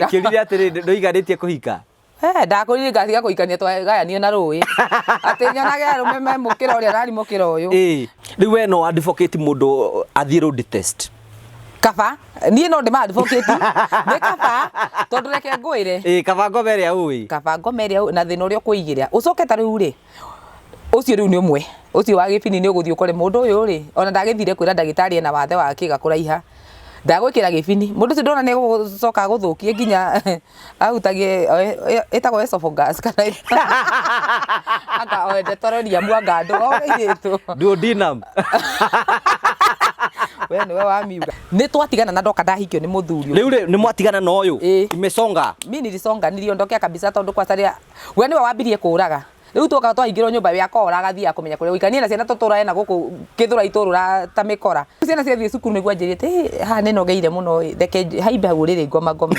Kĩũria atĩrĩ, ndũiganĩtie kũhika? Eh, ndakũrire ngatiga kũhikania twagayanio na rũĩ. Atĩ nyonage arũme me mũkĩra ũrĩa nari mũkĩra ũyũ. Ĩĩ. Rĩu we no advocate mũndũ athiĩ road test? Kaba, niĩ no ndĩma advocate. Nĩ kaba, tondũ reke ngwĩre. Ĩĩ, kaba ngoma ĩrĩa ũĩ. Kaba ngoma ĩrĩa ũĩ na thĩna ũrĩa ũkwĩigĩra. Ũcoke ta rĩu rĩ, ũcio rĩu nĩ ũmwe. Ũcio wa gĩbini nĩ ũgũthiĩ ũkore mũndũ ũyũ rĩ, ona ndagĩthire kwĩra ndagĩtarĩ ena wathe wa kĩga kũraiha. Ndagwĩkĩra gĩbini. Mũndũ ũcio ndona nĩ egũcoka agũthũkie nginya ahutagie ĩtagwo esophagus kana anga endothelium anga ndũ airĩtu. Duodenum. We nĩwe wamiuga. Nĩ twatigana na ndoka ndahikio nĩ mũthuri. Rĩu rĩ, nĩ mwatigana na ũyũ? Ĩĩ. Imesonga. Mi nilisonga niliondokea kabisa tondũ kwanza rĩrĩa we nĩwe wambirie kũraga. Rĩu twoka twaingĩrwo nyũmba we akora agathiĩ akũmenya kũrĩa gũikara. Niĩ na ciana tũtũrae na gũkũ Gĩthũrai tũrũra ta mĩkora. Ciana ciathiĩ cukuru nĩguo anjĩrĩte "Ĩ, haha nĩ nogeire mũno ĩ, reke haimbe hau ũrĩrĩ ngoma ngome.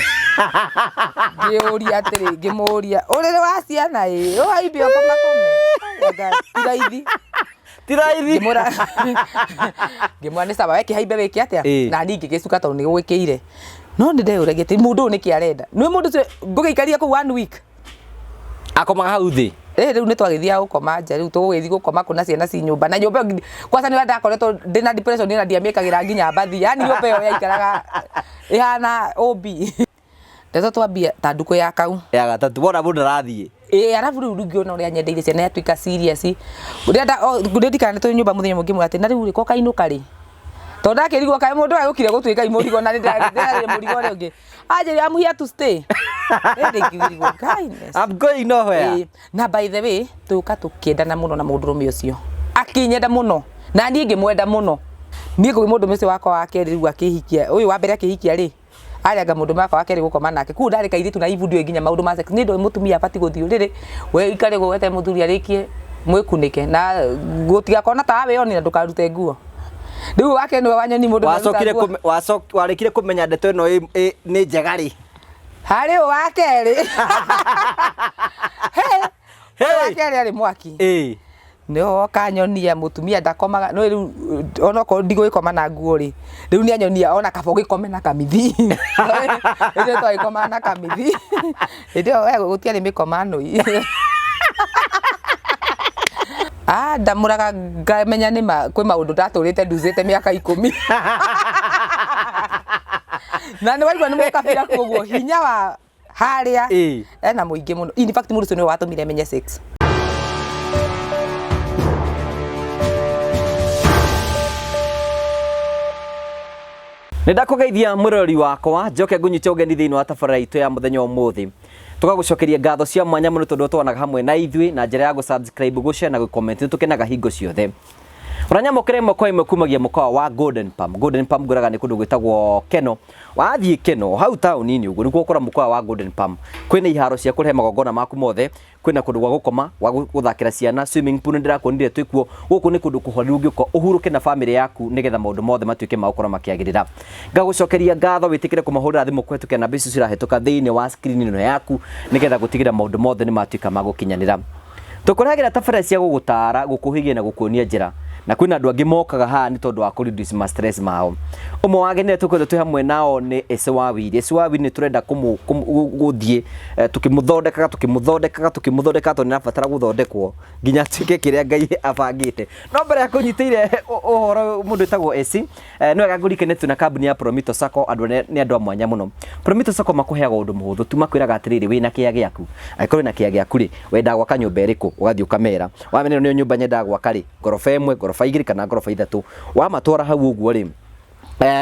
Ngĩũria atĩrĩ, ngĩmũria ũrĩrĩ wa ciana ĩ, ũhaimbe ũkoma kome. Anga ti raithi. Ti raithi. Ngĩmwĩra ngĩmwĩra nĩ sawa we kĩhaimbe wĩke atĩa? Ĩ. Na niĩ ngĩgĩcuka tondũ nĩ gũgĩkĩire. No nĩ ndeyũragia atĩ mũndũ ũyũ nĩkĩ arenda? Nĩ mũndũ ũcio ngũgĩikaria kũu one week. Akomaga hau thĩ. Ĩ rĩu nĩ twagĩthiaga gũkoma nja rĩu tũgũgĩthiĩ gũkoma kũ na ciana ci nyũmba na nyũmba ĩyo kwanza nĩ ũrĩa ndakoretwo ndĩna depression na ndiamĩkagĩra nginya mbathi yani nyũmba ĩyo yaikaraga ĩhana OB. Ndeto twambia ta ndukũ ya kau. Ya gatatũ wona mũndũ arathiĩ. Ĩ arabu rĩu ngĩona ũrĩa nyendeire ciana yatuĩka serious. Ũrĩa nda ndirikana twĩ nyũmba mũthenya ũmwe ngĩmwĩra atĩ na rĩu rĩ ko kainũka rĩ? Tondũ ndakĩrigwo kaĩ mũndũ ũyũ agĩũkire gũtuĩka i mũrigo na nĩ mũrigo ũrĩa ũngĩ. Anjĩrire I'm here to stay. Ĩndĩ ngĩrigwo kindness. I'm going nowhere. Ĩĩ. Na by the way tũka tũkĩendana mũno na mũndũrũme ũcio. Akĩnyenda mũno na niĩ ngĩmwenda mũno. Niĩ ngũgĩ mũndũrũme ũcio wakwa wa kerĩ rĩu akĩhikia ũyũ wa mbere akĩhikia rĩ arĩ anga mũndũrũme wakwa wa kerĩ gũkoma nake. Koguo ndarĩ kairĩtu na ibu ndioĩ nginya maũndũ ma sex. Niĩ ndoĩ mũtumia abatiĩ gũthiĩ ũrĩrĩ we ũikare ũguo weterere mũthuri arĩkie mwĩkunĩke na gũtigakorwo na tawa wĩyone na ndũkarute nguo. Rĩu wa kerĩ nĩwe wanyoni mũndũ nĩaruta Wacokire nguo. kũme- waco- warĩkire kũmenya ndeto ĩno nĩ njega rĩ? Harĩ ũ wa kerĩ. He, ũyũ wa Hey! kerĩ arĩ mwaki. Ĩĩ. Nĩwe woka anyonia mũtumia ndakomaga no rĩu onokorwo ndigũgĩkoma na nguo rĩ rĩu nĩ anyonia ona kaba ũgĩkome na kamithi. Hĩndĩ ĩyo twagĩkomaga na kamithi. Hĩndĩ ĩyo we gũtiarĩ mĩkomanũi. Ah, ndamũraga ngamenya nĩ ma kwĩ maũndũ ndatũrĩte nducĩte mĩaka 10. Na nĩ waigua nĩ mũkabira koguo hinya wa harĩa Ĩĩ. ena mũingĩ mũno. In fact mũndũ ũcio nĩwe watũmire menye sex. Nĩ ndakũgeithia mwĩroreri wakwa njoke ngũnyite ũgeni thĩinĩ wa tabarĩra itũ ya mũthenya ũmũthĩ. Tũgagũcokeria ngatho cia mwanya mũno tondũ ũtwanaga hamwe na ithuĩ na njĩra ya gũ-subscribe, gũ-share na gũ-comment. Nĩ tũkenaga hingo ciothe. Ũranyamũkĩra ĩmwe kwa ĩmwe kumagia mũkawa wa Golden Palm. Golden Palm ngwĩraga nĩ kũndũ gwĩtagwo Keno. Wathiĩ Keno hau taũni-inĩ ũguo nĩkuo ũgũkora mũkawa wa Golden Palm. Kwĩna iharo cia kũrehe magongona maku mothe, kwĩna kũndũ gwa gũkoma, gwa gũthakĩra ciana, swimming pool nĩ ndĩrakuonire twĩ kuo. Gũkũ nĩ kũndũ kũhoreru ũngĩũka ũhurũke na famĩlĩ yaku nĩgetha maũndũ mothe matuĩke ma gũkorwo makĩagĩrĩra. Ngagũcokeria ngatho wĩtĩkĩre kũmahũrĩra thimũ kũhetũkĩra namba icio cirahĩtũka thĩinĩ wa screen ĩno yaku nĩgetha gũtigĩrĩra maũndũ mothe nĩ matuĩka ma gũkinyanĩra. Tũkũrehagĩra tabarĩra cia gũgũtaara, gũkũhĩgia na gũkuonia njĩra. Na kwĩna andũ angĩ mokaga haha nĩ tondũ wa kũ reduce ma stress mao. Ũmwe wa ageni arĩa tũkoretwo twĩ hamwe nao nĩ Ese wa Wili. Ese wa Wili nĩ tũrenda gũthiĩ tũkĩmũthondekaga, tũkĩmũthondekaga, tũkĩmũthondekaga tondũ nĩ arabatara gũthondekwo nginya atuĩke kĩrĩa Ngai abangĩte. No mbere ya kũnyitĩire ũhoro mũndũ wĩtagwo Esi, nĩ wega ngũririkanie twĩna kambuni ya Promito Sacco, andũ arĩa nĩ andũ a mwanya mũno. Promito Sacco makũheaga ũndũ mũhũthũ tu, makwĩraga atĩrĩrĩ, wĩna kĩea gĩaku, angĩkorwo wĩna kĩea gĩaku rĩ, wendaga gwaka nyũmba ĩrĩkũ, ũgathiĩ ũkamera, wamera ĩno nĩyo nyũmba nyendaga gwaka rĩ, ngoroba ĩmwe, ngoroba igĩrĩ kana ngoroba ithatũ, wamatwara hau ũguo rĩ,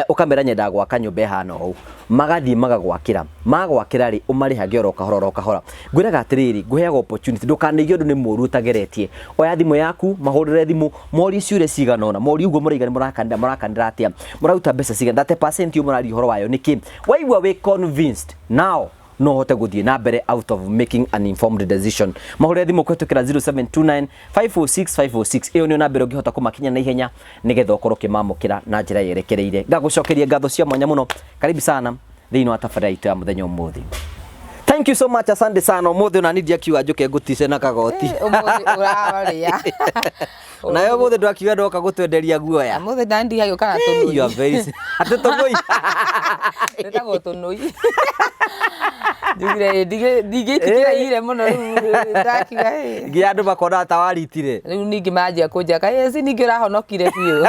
ũkamera nyendaga gwaka nyũmba ĩhana ũũ, magathiĩ magagwakĩra, magwakĩra rĩ, ũmarĩhage oro kahora oro kahora. Ngwĩraga atĩrĩrĩ, ngũheaga opportunity, ndũkanaige ũndũ nĩ mũru ũtageretie, oya thimũ yaku, mahũrĩre thimũ, morie ciũria cigana ũna, morie ũguo mũraiga nĩ mũrakanĩra, mũrakanĩra atĩa, mũraruta mbeca cigana, 30% ĩyo mũraria ũhoro wayo nĩkĩ, waigua wĩ convinced now no ũhote gũthiĩ na mbere out of making an informed decision. Mahũrĩre thimũ kũhetũkĩra 0729 506 506, ĩyo nĩyo namba ĩrĩa ũngĩhota kũmakinya na ihenya nĩgetha ũkorwo ũkĩmamũkĩra na njĩra yerekereire. Ngagũcokeria ngatho cia mwanya mũno, karibu sana thĩinĩ wa tabarĩra itũ ya mũthenya ũmũthĩ. Thank you so much, asante sana. Umuthi ona ni ndiakiuga njuke ngutice na kagoti. Umuthi uraria. Nayo umuthi ndwakiuga ndoka gutwenderia guoya. Umuthi ndandigagĩũka na You are tũnũi. very atĩ tũnũi. Twĩtagwo tũnũi. Njugire ndingĩitikĩra ire mũno rĩu ndakiuga ĩ. Nginya andũ makona ta waritire. Rĩu ningĩ manjia kũnjaka ĩ ningĩ ũrahonokire biũ.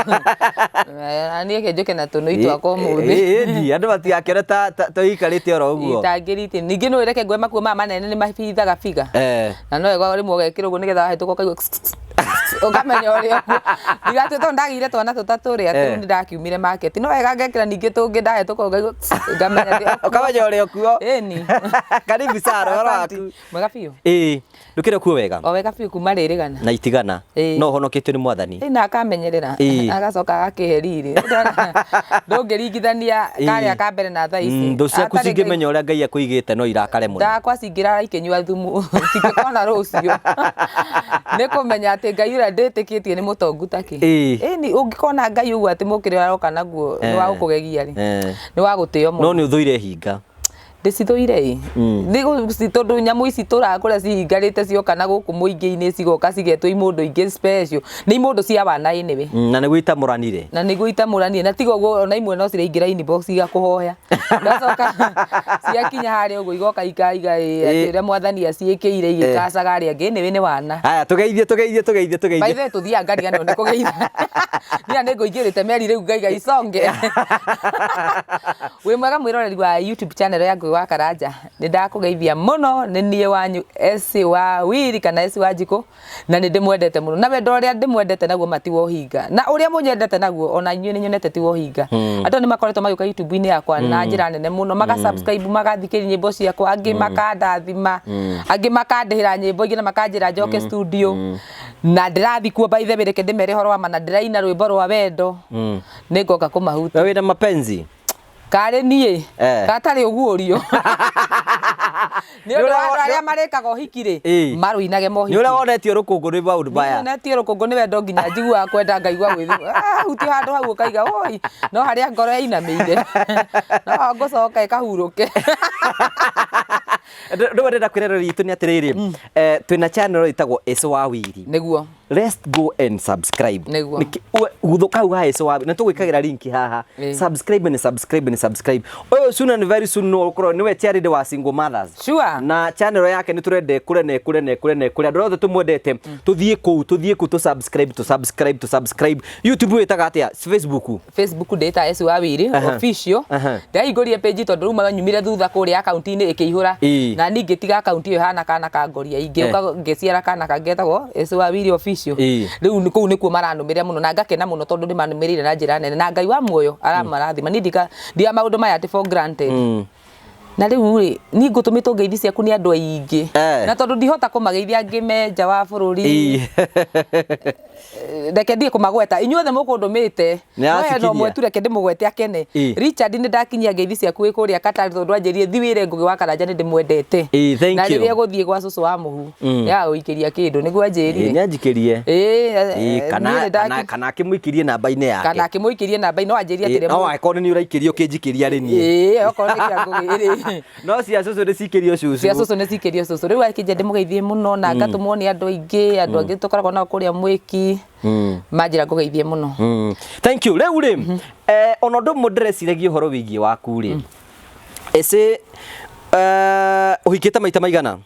Na niĩ reke njũke na tũnũi twakwa ũmũthĩ. Ĩĩ andũ matigakĩone ta tũikarĩte oro ũguo. Itangĩriti. Ningĩ nĩ reke ngwe makuo maya manene nĩ mabithaga biga. Na no wega rĩmwe ũgekĩra ũguo nĩgetha wahĩtũka ũkaigua ũkamenya ũrĩa ũguo. Ndigatue tondũ ndagĩire twana tũtatũ rĩ, atĩ rĩu nĩndakiumire market. No wega ngekĩra ningĩ tũngĩ ndahĩtũka ũkaigua ngamenya ndĩ o kuo. Ũkamenya ũrĩ o kuo. Ĩni. Karibu sana ũhoro Asante. waku. Mwega biũ. Ĩĩ ndũkĩrĩ kuo wega. O wega biũ kuma rĩrĩgana. Na itigana. Ĩĩ. No ũhonoketio nĩ mwathani. Ĩ na akamenyerera. Ĩĩ. Agacoka agakĩhe riri. Ndũngĩringithania karĩa ka mbere na thaa ici. Thũ ciaku Atarĩ Ngai- cingĩmenya ũrĩa Ngai akũigĩte no irakare mũno. Ndakwa cingĩrara ikĩnyua thumu cingĩkona rũciũ nĩ kũmenya atĩ Ngai ũrĩa ndĩtĩkĩtie nĩ mũtongu takĩ. Ĩĩ. Ĩni ũngĩkona Ngai ũguo atĩ mũkĩra aroka naguo nĩ wa gũkũgegia rĩ, nĩ wa gũtĩo No mũno. nĩ ũthũire hinga. Ndĩcithũire ĩ nĩ tondũ nyamũ ici tũrakũrĩa cihingarĩte cioka na gũkũ mũingĩ-inĩ cigoka cigetwo imũndũ ingĩ special nĩ imũndũ cia wana anyway. Na nĩguo itamũranire. Na nĩguo itamũranie na tiga ũguo ona imwe no ciraingĩra inbox igakũhoya igacoka ciakinya harĩa ũguo igoka ikaiga ĩ atĩ ũrĩa mwathani aciĩkĩire igĩkacaga arĩa angĩ anyway nĩ wana. Haya tũgeithie tũgeithie tũgeithie By the tũgeithie. way tũthiaga ngariganĩrwo nĩ kũgeitha. Niĩ nĩ ngũingĩrĩte meri rĩu ngaiga iconge. Wĩ mwega mwĩroreri wa YouTube channel ya Ngũgĩ wa Karanja. Nĩ ndakũgeithia mũno, nĩ niĩ wanyu Essie wa Wiri kana Essie wa Njikũ, na nĩ ndĩmwendete mũno. Na wendo ũrĩa ndĩmwendete naguo ma ti wa ũhinga. Na ũrĩa mũnyendete naguo ona inyuĩ nĩ nyonete ti wa ũhinga. Andũ nĩ makoretwo magĩũka YouTube-inĩ yakwa na njĩra nene mũno, maka subscribe, magathikĩrĩria nyĩmbo ciakwa, angĩ makandathima, angĩ makandĩhĩra nyĩmbo ingĩ na makanjĩra njoke studio. Na ndĩrathiĩ kuo by the way, reke ndĩmere ũhoro wa ma, na ndĩraina rwĩmbo rwa wendo. Nĩ ngoka kũmahutia. We wĩna mapenzi? Karĩ niĩ gatarĩ ũguũrio. Nĩ ũndũ wa andũ arĩa marĩkaga ũhiki rĩ, marũinage mohiki. Nĩ ũrĩa wonetio rũkũngũ nĩ maũndũ maya. Nĩnyonetio rũkũngũ nĩ wendo nginya njiguaga kwenda ngaigua gwĩthima. Hutia handũ hau ũkaiga oi, no harĩa ngoro yainamĩire. No ngũcoka ĩkahurũke. Rĩu ndĩrenda kwĩra eroreri itũ nĩ atĩrĩrĩ, twĩna channel ĩtagwo Essie wa Wiri. Nĩguo. Let's go and subscribe. Nĩguo. Guthuka hau ha Essie wa Wiri, na tũgwĩkagĩra link haha. Subscribe and subscribe and subscribe. Ũyũ soon and very soon no ũkorwo nĩwe charity wa single mothers. Sure. Na channel yake nĩ tũrenda ĩkũre na ĩkũre na ĩkũre na ĩkũre. Andũ othe tũmwendete tũthiĩ kũu, tũthiĩ kũu tũ subscribe, tũ subscribe, tũ subscribe. YouTube wĩtaga atĩa? Facebook. Facebook ndĩta Essie wa Wiri official. Ndahingũrire page tondũ rĩu manyumire thutha kũrĩa akaunti-inĩ ĩkĩihũra. Na niĩ ngĩtiga akaunti ĩyo ĩhana kana ka ngoria. Ingĩũka ngĩciara kana kangĩ getagwo Essie wa Wiri official. Rĩu kũu nĩkuo maranũmĩrĩra mũno na ngakena mũno tondũ nĩ manũmĩrĩire na njĩra nene na Ngai wa muoyo aramarathima. Niĩ ndiga maũndũ maya atĩ for granted. Na rĩu rĩ, niĩ ngũtũmĩtwo ngeithi ciaku nĩ andũ aingĩ. Na tondũ ndihota kũmageithia angĩ me nja wa bũrũri. Reke ndiĩ kũmagweta. Inyuothe mũkũndũmĩte. Nĩ No hena aracikinyia. ũmwe tu reke ndĩmũgwete akene. Richard nĩ ndakinyia ngeithi ciaku wĩ kũrĩa Qatar tondũ anjĩrire thi wĩre Ngũgĩ wa Karanja nĩ ndĩmwendete. Thank Na you. rĩrĩa egũthiĩ gwa cũcũ wa mũhu, nĩagagũikĩria kĩndũ nĩguo anjĩrire. Nĩ anjikĩrie. Niĩ nĩ ndaki- Kana akĩmũikĩrie namba-inĩ yake. Kana akĩmũikĩrie namba-inĩ, no anjĩrire atĩ No rĩmwe. angĩkorwo nĩ niĩ ũraikĩria ũkĩnjikĩria rĩ niĩ. Okorwo nĩ kĩa Ngũgĩ rĩ. No cia cũcũ nĩ cikĩrio cũcũ. Cia cũcũ nĩ cikĩrio cũcũ. Rĩu akĩnjia ndĩmũgeithie mũno na ngatũmwo nĩ andũ aingĩ, andũ angĩ tũkoragwo nao kũrĩa mwĩki. Manjĩra ngũgeithie mũno. Thank you. Rĩu rĩ, ona ũndũ ũmwe ndĩreciragia ũhoro wĩgiĩ waku rĩ. Essie, ũhikĩte maita maigana?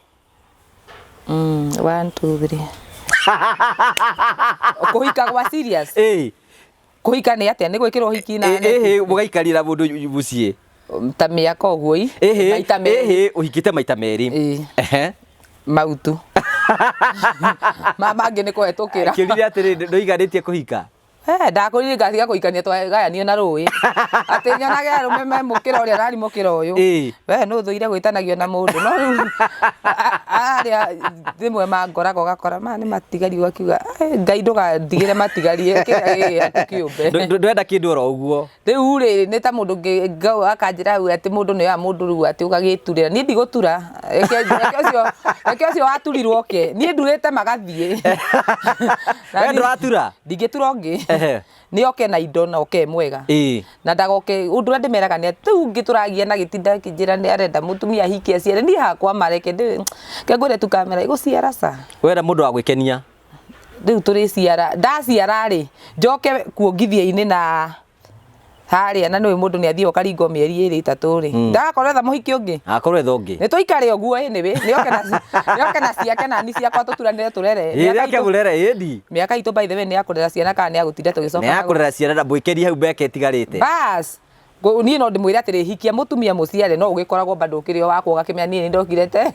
1, 2, 3. Kũhika gwa serious? Kũhika nĩ atĩa? Nĩ gwĩkĩrwo ũhiki na neti? Mũgaikarĩra mũndũ mũciĩ. Ta mĩaka ũguo ĩ. Maita merĩ. Ũhikĩte maita merĩ. Mautu. Ma mangĩ nĩ kũhetũkĩra. Kĩũria atĩrĩ, ndũiganĩtie kũhika? Ndakũrire ngatiga kũhikania twagayanio na rũĩ. Atĩ nyonage arũme me mũkĩra ũrĩa arari mũkĩra ũyũ. We nĩ ũthũire gwĩtanagio na mũndũ. No rĩu, arĩa rĩmwe mangoraga ũgakora maya nĩ matigari ũgakiuga, Ngai ndũgandigĩre matigarie kĩrĩa gĩ gĩaku kĩũmbe. Ndwenda kĩndũ oro ũguo. Rĩu rĩ, nĩ ta mũndũ akanjĩra hau atĩ mũndũ nĩ oya mũndũ rĩu atĩ ũgagĩturĩra. Niĩ ndigũtura. Reke ũcio waturirwo oke. Niĩ ndurĩte magathiĩ. We ndũratura? Ndingĩtura ũngĩ. Nĩ oke na indo na oke e mwega. Na ndagoke ũndũ ũrĩa ndĩmeraga nĩ atĩ rĩu ũngĩ tũragia na gĩtinda akĩnjĩra nĩ arenda mũtumia ahikie aciare, niĩ hakwa mareke reke ngwĩre tu kamera gũciara ca. Wenda mũndũ wa gwĩkenia. Rĩu tũrĩciara, ndaciara rĩ, njoke kuongithia-inĩ na harĩa na nĩũĩ mũndũ nĩ athiaga ũkaringwo mĩeri ĩrĩ ĩtatũ rĩ, ndagakorwo etha mũhiki ũngĩ. Akorwo etha ũngĩ. Nĩ tũikare ũguo anyway, nĩ oke na nĩ oke na ciake na niĩ ciakwa tũturanĩre tũrere. Ĩĩ nĩ oke mũrere ĩni. Mĩaka itũ by the way nĩ ya kũrera ciana kana nĩ ya gũtinda tũgĩcoka. Nĩ ya kũrera ciana na mwĩkenie hau mĩaka ĩtigarĩte. Bas. Niĩ no ndĩmwĩre atĩrĩ, hikia mũtumia mũciare no ũgĩkoragwo bado ũkĩrĩ o wakwa ũgakĩmenya niĩ nĩ ndokire te.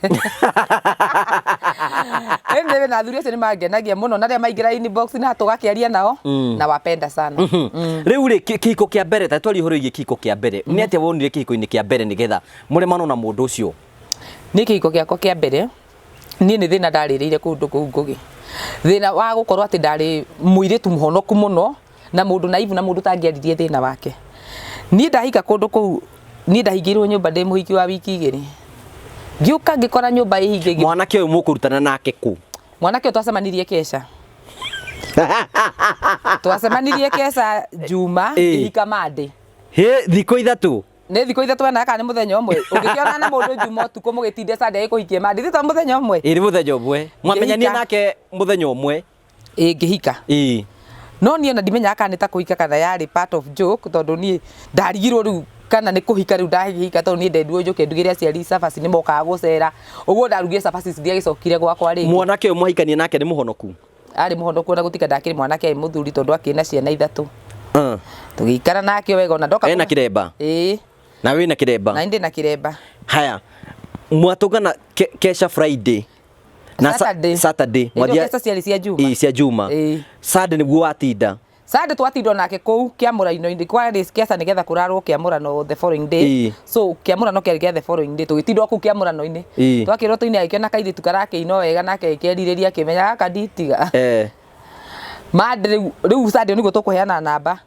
Anyway, na athuri acio nĩ mangenagia mũno na rĩrĩa maingĩra inbox na tũgakĩaria nao na wapenda sana. Rĩu rĩ, kĩhiko kĩa mbere, ta twarie ũhoro wĩgiĩ kĩhiko kĩa mbere, nĩ atĩa wonire kĩhiko-inĩ kĩa mbere nĩgetha mũremano na mũndũ ũcio? Niĩ kĩhiko gĩakwa kĩa mbere, niĩ nĩ thĩna ndarĩrĩire kũndũ kũu Ngũgĩ. Thĩna wa gũkorwo atĩ ndarĩ mũirĩtu mũhonoku mũno na mũndũ naivu na mũndũ ũtangĩaririe thĩna wake. Niĩ ndahika kũndũ kũu, niĩ ndahingĩirwo nyũmba ndĩ mũhiki wa wiki igĩrĩ. Ngĩũka ngĩkora nyũmba ĩhinge. Mwanake ũyũ mũkũrutana nake kũ? Mwanake ũyũ twacemanirie Kesha. Twacemanirie Kesha Juma, ngĩhika Monday. Hĩ, thikũ ithatũ? Nĩ thikũ ithatũ ena kana nĩ mũthenya ũmwe? Ũngĩkĩonana na mũndũ Juma ũtukũ mũgĩtinde Sunday agĩkũhikie Monday, ti ta mũthenya ũmwe? Ĩ, nĩ mũthenya ũmwe. Mwamenyanire nake mũthenya ũmwe? Ĩ, ngĩhika. No niĩ ona ndimenyaga kana nĩ ta kũhika kana yarĩ part of joke, tondũ niĩ ndarigirwo rĩu kana nĩ kũhika rĩu ndahika, tondũ niĩ ndendirwo njũke ndugĩre aciari cabaci, nĩ mokaga gũcera. Ũguo ndarugire cabaci ndiagĩcokire gwakwa rĩngĩ. Mwanake ũyũ mwahikania nake nĩ mũhonoku? Arĩ mũhonoku ona gũtuĩka ndakĩrĩ mwanake, arĩ mũthuri tondũ akĩrĩ na ciana ithatũ. Tũgĩikara nake wega ona ndoka. Ena kĩremba? Ĩĩ. Na wĩna kĩremba? Na ndĩ na kĩremba. Haya, mwatũngana Kesha Friday. Na Saturday. Saturday. Mwathia Kesha ciarĩ cia Juma. Ĩĩ, cia Juma. Ĩĩ. Sunday nĩguo watinda. Sunday twatinda nake kũu kĩamũrano-inĩ, kwarĩ Kesha nĩgetha kũrarwo kĩamũrano the following day. So kĩamũrano kĩarĩ kĩa the following day, tũgĩtinda kũu kĩamũrano-inĩ. Twakĩrwo tũine agĩkĩona kairĩtu karakĩina wega nake agĩkerirĩria akĩmenya gaka nditiga. Monday rĩu, rĩu Sunday nĩguo tũkũheana namba.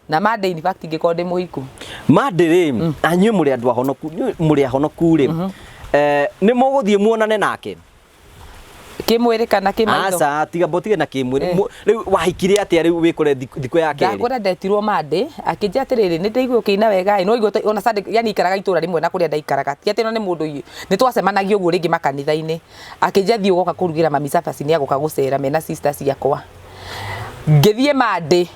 Na Monday in fact ngĩkorwo ndĩ mũhiku. Monday rĩ, anyuĩ mũrĩ andũ ahonoku, inyuĩ mũrĩ ahonoku rĩ, nĩ mũgũthiĩ muonane nake? Kĩmwĩrĩ kana kĩmaitho? Aca, tiga mbotige na kĩmwĩrĩ. Rĩu wahikire atĩa rĩu wĩkore thikũ ya kerĩ? Ndakũra ndetirwo Monday, akĩnjĩra atĩrĩrĩ, nĩ ndĩraigua ũkĩina wega ĩ, no igua ona Sunday, yani ikaraga itũra rĩmwe na kũrĩa ndaikaraga. Ti atĩ ona nĩ mũndũ, nĩ twacemanagia ũguo rĩngĩ makanitha-inĩ. Akĩnjĩra thiĩ ũgoka kũrugĩra mami cabaci nĩ agũka gũcera mena sister ciakwa. Ngĩthiĩ Monday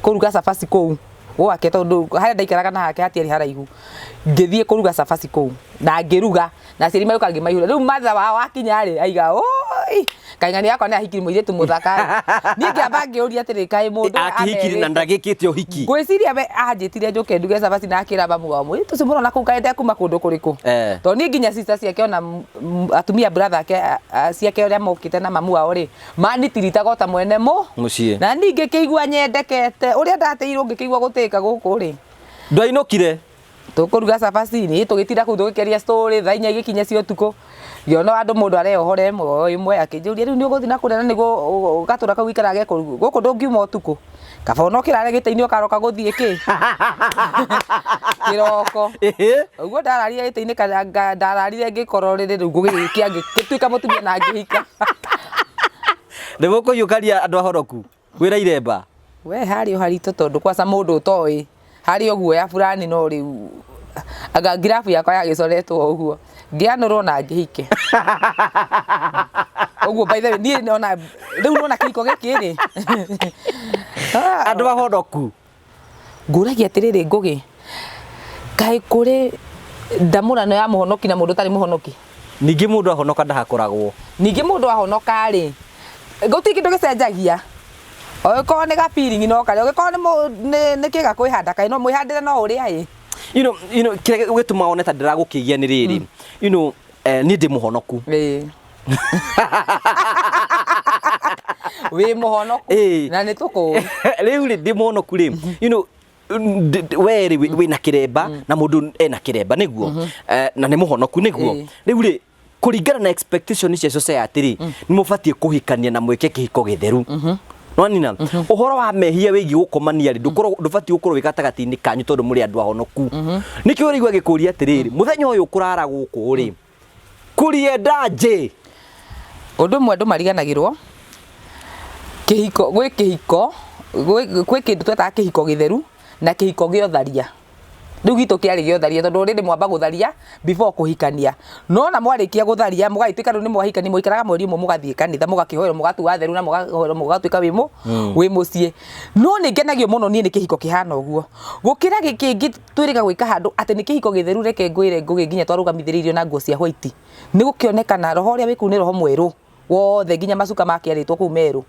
kũruga cabaci kũu gwake, tondũ harĩa ndaikaraga na hake hatiarĩ haraihu. Ngĩthiĩ kũruga cabaci kũu na ngĩruga, na aciari magĩũka ngĩmaihũra. Rĩu mother wao akinya rĩ, aiga oi, kaing'ani yakwa nĩ ahikire mũirĩtu mũthaka. Niĩ ngĩamba ngĩũria atĩrĩ, kaĩ mũndũ ũyũ Akĩhikire na amerĩte? ndagĩkĩte ũhiki. Ngwĩciria we anjĩtire njũke nduge cabaci na akĩra mamu wao, mũirĩtu ũcio mũrona kũu kaĩ ndekuma kũndũ kũrĩkũ? Tondũ niĩ nginya sister ciake ona atumia brother ake, ciake ũrĩa mokĩte na mamu wao rĩ, manitiritaga o ta mwene mũciĩ. Na niĩ ngĩkĩigua nyendekete, ũrĩa ndatĩirwo ngĩkĩigua gũtĩĩka gũkũ rĩ. Ndwainũkire? Tũkũruga cabaci, nĩ tũgĩtinda kũu tũgĩkĩaria story, thaa inya igĩkinya cia ũtukũ. Ngĩona handũ mũndũ areyohora ĩmwe o ĩmwe, akĩnjũria rĩu nĩ ũgũthiĩ na kũrĩa na nĩguo gatũra kau gaikaraga ge gũkũ ndũngiuma ũtukũ. Kaba ona ũkĩrare gĩtĩ-inĩ ũkaroka gũthiĩ kĩ? Kĩroko. Ũguo ndararire gĩtĩ-inĩ kana ndararire ngĩkorwo rĩrĩ rĩu ngũgĩgĩkia ngĩtuĩka mũtumia na ngĩhika. Nĩ mũkũhiũkania andũ ahoroku wĩra iremba? We harĩ o haritũ tondũ kwaca mũndũ ũtoĩ harĩ o guoya fulani no rĩu anga ngirabu yakwa yagĩcoretwo ũguo ngĩanũrwo na ngĩhike. Ũguo by the way niĩ nona rĩu nona kĩhiko gĩkĩ rĩ. Andũ ahonoku. Ngũragia atĩrĩrĩ Ngũgĩ, kaĩ kũrĩ ndamũrano ya mũhonoki na mũndũ ũtarĩ mũhonoki? Ningĩ mũndũ ahonoka ndahakoragwo. Ningĩ mũndũ ahonoka rĩ, gũtirĩ kĩndũ gĩcenjagia. Ũngĩkorwo nĩ ga feeling no karĩa, ũngĩkorwo nĩ kĩga kwĩhanda kaĩ no mwĩhandĩre no ũrĩa ĩ. Kĩrĩa gĩtũmaga one ta ndĩragũkĩgia nĩ rĩrĩ, niĩ ndĩ mũhonoku. Wĩ mũhonoku na nĩ tũkũĩ. Rĩu rĩ ndĩ mũhonoku rĩ, we rĩ wĩna kĩremba na mũndũ ena kĩremba nĩguo, na nĩ mũhonoku nĩguo. Rĩu rĩ kũringana na expectation cia society rĩ, nĩ mũbatiĩ kũhikania na mwĩke kĩhiko gĩtheru. Nwanina, ũhoro wa mehia wĩgiĩ gũkomania rĩ, ndũbatiĩ gũkorwo wĩ gatagatĩ-inĩ kanyu tondũ mũrĩ andũ ahonoku. Nĩkĩo ũraigua agĩkũria atĩrĩrĩ, mũthenya ũyũ ũkũrara gũkũ rĩ, kũrienda nje. Ũndũ ũmwe andũ mariganagĩrwo, kĩhiko, gwĩ kĩhiko, Gwĩ kĩndũ twetaga kĩhiko gĩtheru na kĩhiko gĩa ũtharia. Rĩu gitũ kĩarĩ gĩa ũtharia tondũ already mwamba gũtharia before kũhikania. No ona mwarĩkia gũtharia mũgagĩtuĩka rĩu nĩ mwahikania mũikaraga mweri ũmwe mũgathiĩ kanitha mũgakĩhoerwo mũgatuo atheru na mũgahoerwo mũgatuĩka wĩ mũciĩ. No nĩ ngenagio mũno niĩ nĩ kĩhiko kĩhana ũguo gũkĩra kĩngĩ twĩrĩga gwĩka handũ atĩ nĩ kĩhiko gĩtheru. Reke ngwĩre Ngũgĩ, nginya twarũgamithĩrĩirio na nguo cia white nĩ gũkĩonekana roho ũrĩa wĩ kũu nĩ roho mwerũ wothe, nginya macuka makĩarĩtwo kũu merũ.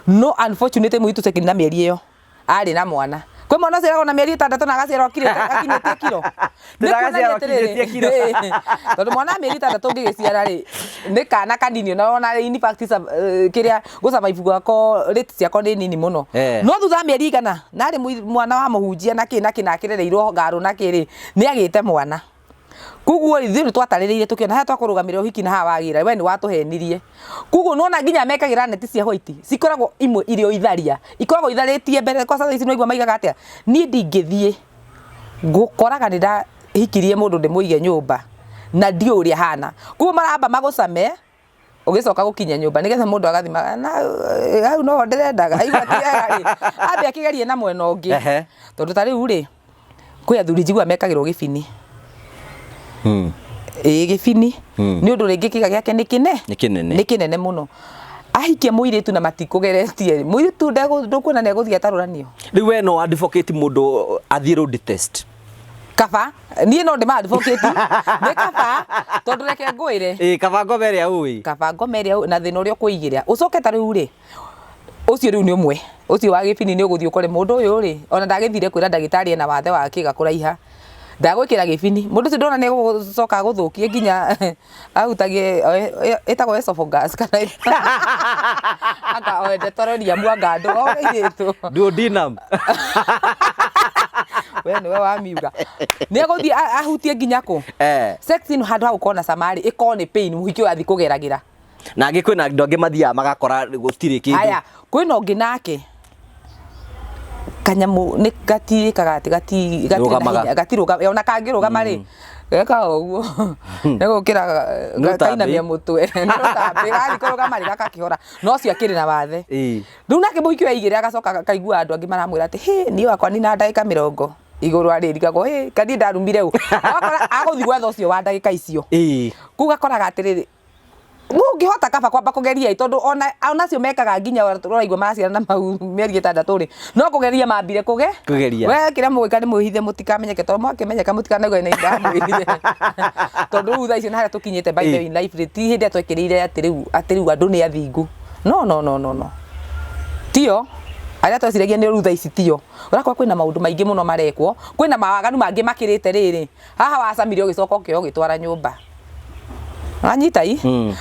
No unfortunately mũirĩtu ũcio akĩnina mĩeri ĩyo arĩ na mwana. Kwĩ mwana ũciaragwo na mĩeri 6 na agaciarwo akinyĩtie kiro. Nĩ kuonania Ndagaciarwo atĩrĩrĩ, akinyĩtie kiro. Tondũ mwana wa mĩeri 6 ũngĩgĩciara rĩ, nĩ kana kanini, ona ona in fact kĩrĩa gũ survive gwako, rate ciako nĩ nini mũno. No thutha wa mĩeri igana na arĩ mwana wa mũhunjia na kĩ na kĩ na akĩrereirwo ngarũ na kĩ rĩ, nĩ agĩte mwana. Koguo rĩ, ithuĩ nĩ twatarĩrĩire tũkĩona harĩa twakũrũgamĩrĩra ũhiki na haha wagĩra we nĩ watũhenirie. Koguo nĩwona nginya mekagĩra neti cia white cikoragwo imwe irĩ o itharia, ikoragwo itharĩtie mbere. Kwanza thaa ici nĩwaigua maigaga atĩa, niĩ ndingĩthiĩ gũkoraga nĩ ndahikirie mũndũ ndĩmũige nyũmba na ndiũĩ ũrĩa ahana. Koguo maramba magũcame ũgĩcoka gũkinya nyũmba nĩgetha mũndũ agathima na hau noho ndĩrendaga aigua ti wega rĩ, ambe akĩgerie na mwena ũngĩ. Tondũ ta rĩu rĩ, kwĩ athuri njiguaga mekagĩrwo gĩbini. Ĩĩ, gĩbini. Nĩ ũndũ rĩngĩ kĩga gĩake nĩ kĩne Nĩ kĩnene. Nĩ kĩnene mũno. Ahikia mũirĩtu na matikũgeretie rĩ, mũirĩtu ndũkuona nĩ egũthiĩ atarũranio. Rĩu we no advocate mũndũ athiĩ road test? Kaba niĩ no ndĩma advocate, nĩ kaba, tondũ reke ngwĩre. Ĩĩ, kaba ngoma ĩrĩa ũĩ. Kaba ngoma ĩrĩa na thĩna ũrĩa ũkwĩigĩra ũcoke. Ta rĩu rĩ, ũcio rĩu nĩ ũmwe ũcio wa gĩbini, nĩ ũgũthiĩ ũkore mũndũ ũyũ rĩ, ona ndagĩthire kwĩra ndagĩtarĩ ena wathe wa kĩga kũraiha, ndagwĩkĩra gĩbini. Mũndũ ũcio ndona nĩ egũcoka agũthũkie nginya ahutagie ĩtagwo esophagus kana anga oendetororiamu anga andũ o airĩtu. Duodenum. We nĩwe wamiuga. Nĩ egũthiĩ ahutie nginya kũ sex ĩno, handũ ha gũkorwo na cama rĩ, ĩkorwo nĩ pain mũhiki ũyũ athiĩ kũgeragĩra. Na angĩ, kwĩna andũ angĩ mathiaga magakora gũtirĩ kĩndũ. Haya, kwĩna ũngĩ nake kanyamũ nĩ gatiĩkaga atĩ gatirĩ na Rũgamaga. hinya, gatirũgama. Ona kangĩrũgama rĩ, geka ũguo nĩ gũkĩra Nĩ ũtambĩ. kainamia mũtwe, nĩ rũtambĩ. Gathiĩ kũrũgama rĩ, gakakĩhora, no ũcio akĩrĩ na wathe. Rĩu nake mũhiki ũyũ aigĩrĩra, agacoka akaigua andũ angĩ maramwĩra atĩ hĩ, niĩ wakwa nina ndagĩka 20 igũrũ arĩrigagwo hĩ, kaniĩ ndarumire ũ. Wakora agũthiĩ gwetha ũcio wa ndagĩka icio. Kũu gakoraga atĩrĩrĩ, mũngĩhota kaba kwamba kũgeria ĩ, tondũ ona onacio mekaga nginya ũraigua maraciara na mau mĩeri 6 rĩ, no kũgeria mambire kũge Kũgeria. We kĩrĩa mũgwĩka nĩ mwĩhithe mũtikamenyeke, tondũ mwakĩmenyeka mũtikanaigua nĩ ndamwĩrire. Tondũ rĩu thaa ici na harĩa tũkinyĩte, by the way, in life rĩ, ti hĩndĩ ĩrĩa twekĩrĩire atĩ rĩu andũ nĩ athingu. No, no, no, no, no, tio arĩa tweciragia nĩ rĩu thaa ici tio. Ũrakora kwĩna maũndũ maingĩ mũno marekwo, kwĩna mawaganu mangĩ makĩrĩte rĩrĩ haha wacamire ũgĩcoka ũkĩoya ũgĩtwara nyũmba wanyita i.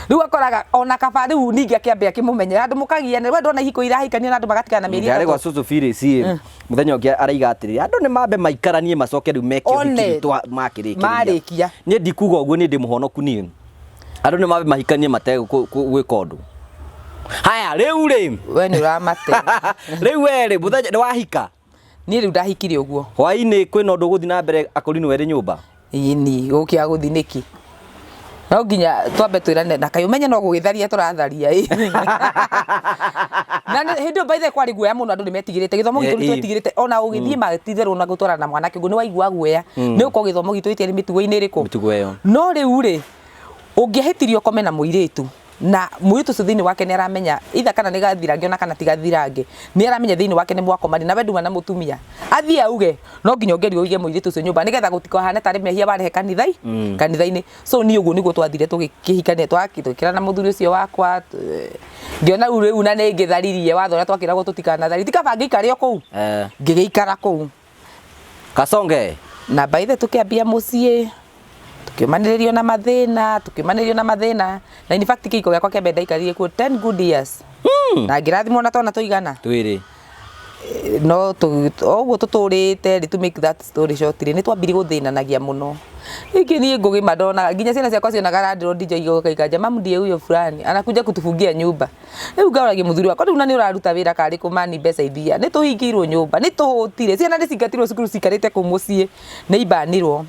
Rĩu akoraga ona kaba rĩu ningĩ akĩambe akĩmũmenye andũ mũkagiana. We ndona ihiko irahikania na andũ magatigana mĩeri Ndarĩ gwa 3. cũcũ Phyllis ĩ, mũthenya ũngĩ araiga atĩrĩrĩ, andũ nĩ mambe maikaranie macoke rĩu meke One. ũhiki makĩrĩkĩrĩria. Marĩkia. Niĩ ndikuga ũguo, niĩ ndĩ mũhonoku. Niĩ andũ nĩ mambe mahikanie mategwĩka ũndũ. Haya, rĩu rĩ, We nĩ ũramate. Rĩu we rĩ, mũthenya nĩ wahika? Niĩ rĩu ndahikire ũguo. Hwaĩ-inĩ kwĩna ũndũ ũgũthiĩ na mbere akorinwo erĩ nyũmba? Ĩni, gũkĩa gũthi nĩkĩ? No nginya twambe twĩrane na kaĩ ũmenye no gũgĩtharia tũratharia ĩ. Na hĩndĩ ĩyo by the way kwarĩ guoya mũno, andũ nĩ metigĩrĩte gĩthomo gitũ, nĩ twetigĩrĩte ona ũgĩthiĩ matitherũ na gũtwarana na mwanake ũguo nĩ waigua guoya, nĩ gũkorwo gĩthomo gitũ gĩtiarĩ mĩtugo-inĩ ĩrĩkũ. Mĩtugo ĩyo. No rĩu rĩ, ũngĩahĩtirie ũkome na mũirĩtu na mũirĩtu ũcio thĩinĩ wake nĩ aramenya itha kana nĩ gathirange ona kana ti gathirange, nĩ aramenya thĩinĩ wake nĩ mwakomania na we nduma na mũtumia, athiĩ auge no nginya ũngerio ũige mũirĩtu ũcio nyũmba nĩgetha gũtikahane tarĩ mehia warehe kanitha-inĩ. So niĩ ũguo nĩguo twathire tũgĩkĩhikania, twakĩra na mũthuri ũcio wakwa, ngĩona rĩu rĩu na nĩ ngĩtharirie watho ũrĩa twakĩragwo tũtikanatharie, ti kaba ngĩikare o kũu. Ngĩgĩikara kũu. Kasonge. Na by the tũkĩambia mũciĩ, tũkĩũmanĩrĩrio na mathĩna, tũkĩũmanĩrĩrio na mathĩna, na in fact kĩhiko gĩakwa kĩa mbere ndaikarire kuo 10 good years na ngĩrathimwo na twana tũigana. Twĩrĩ. No o ũguo tũtũrĩte rĩ, to make that story short rĩ, nĩ twambirie gũthĩnanagia mũno. Rĩngĩ niĩ ngũgĩma ndonaga nginya ciana ciakwa cionaga landlord nja igoka ikanja, "Mamu, ndiye huyo fulani anakuja kutufungia nyumba." Rĩu ngaũragia mũthuri wakwa, rĩu na nĩ ũraruta wĩra karĩ kũmani mbeca ithia, nĩ tũhingĩirwo nyũmba, nĩ tũhũtire, ciana nĩ cingatirwo cukuru, cikarĩte kũu mũciĩ, nĩ imbanirwo.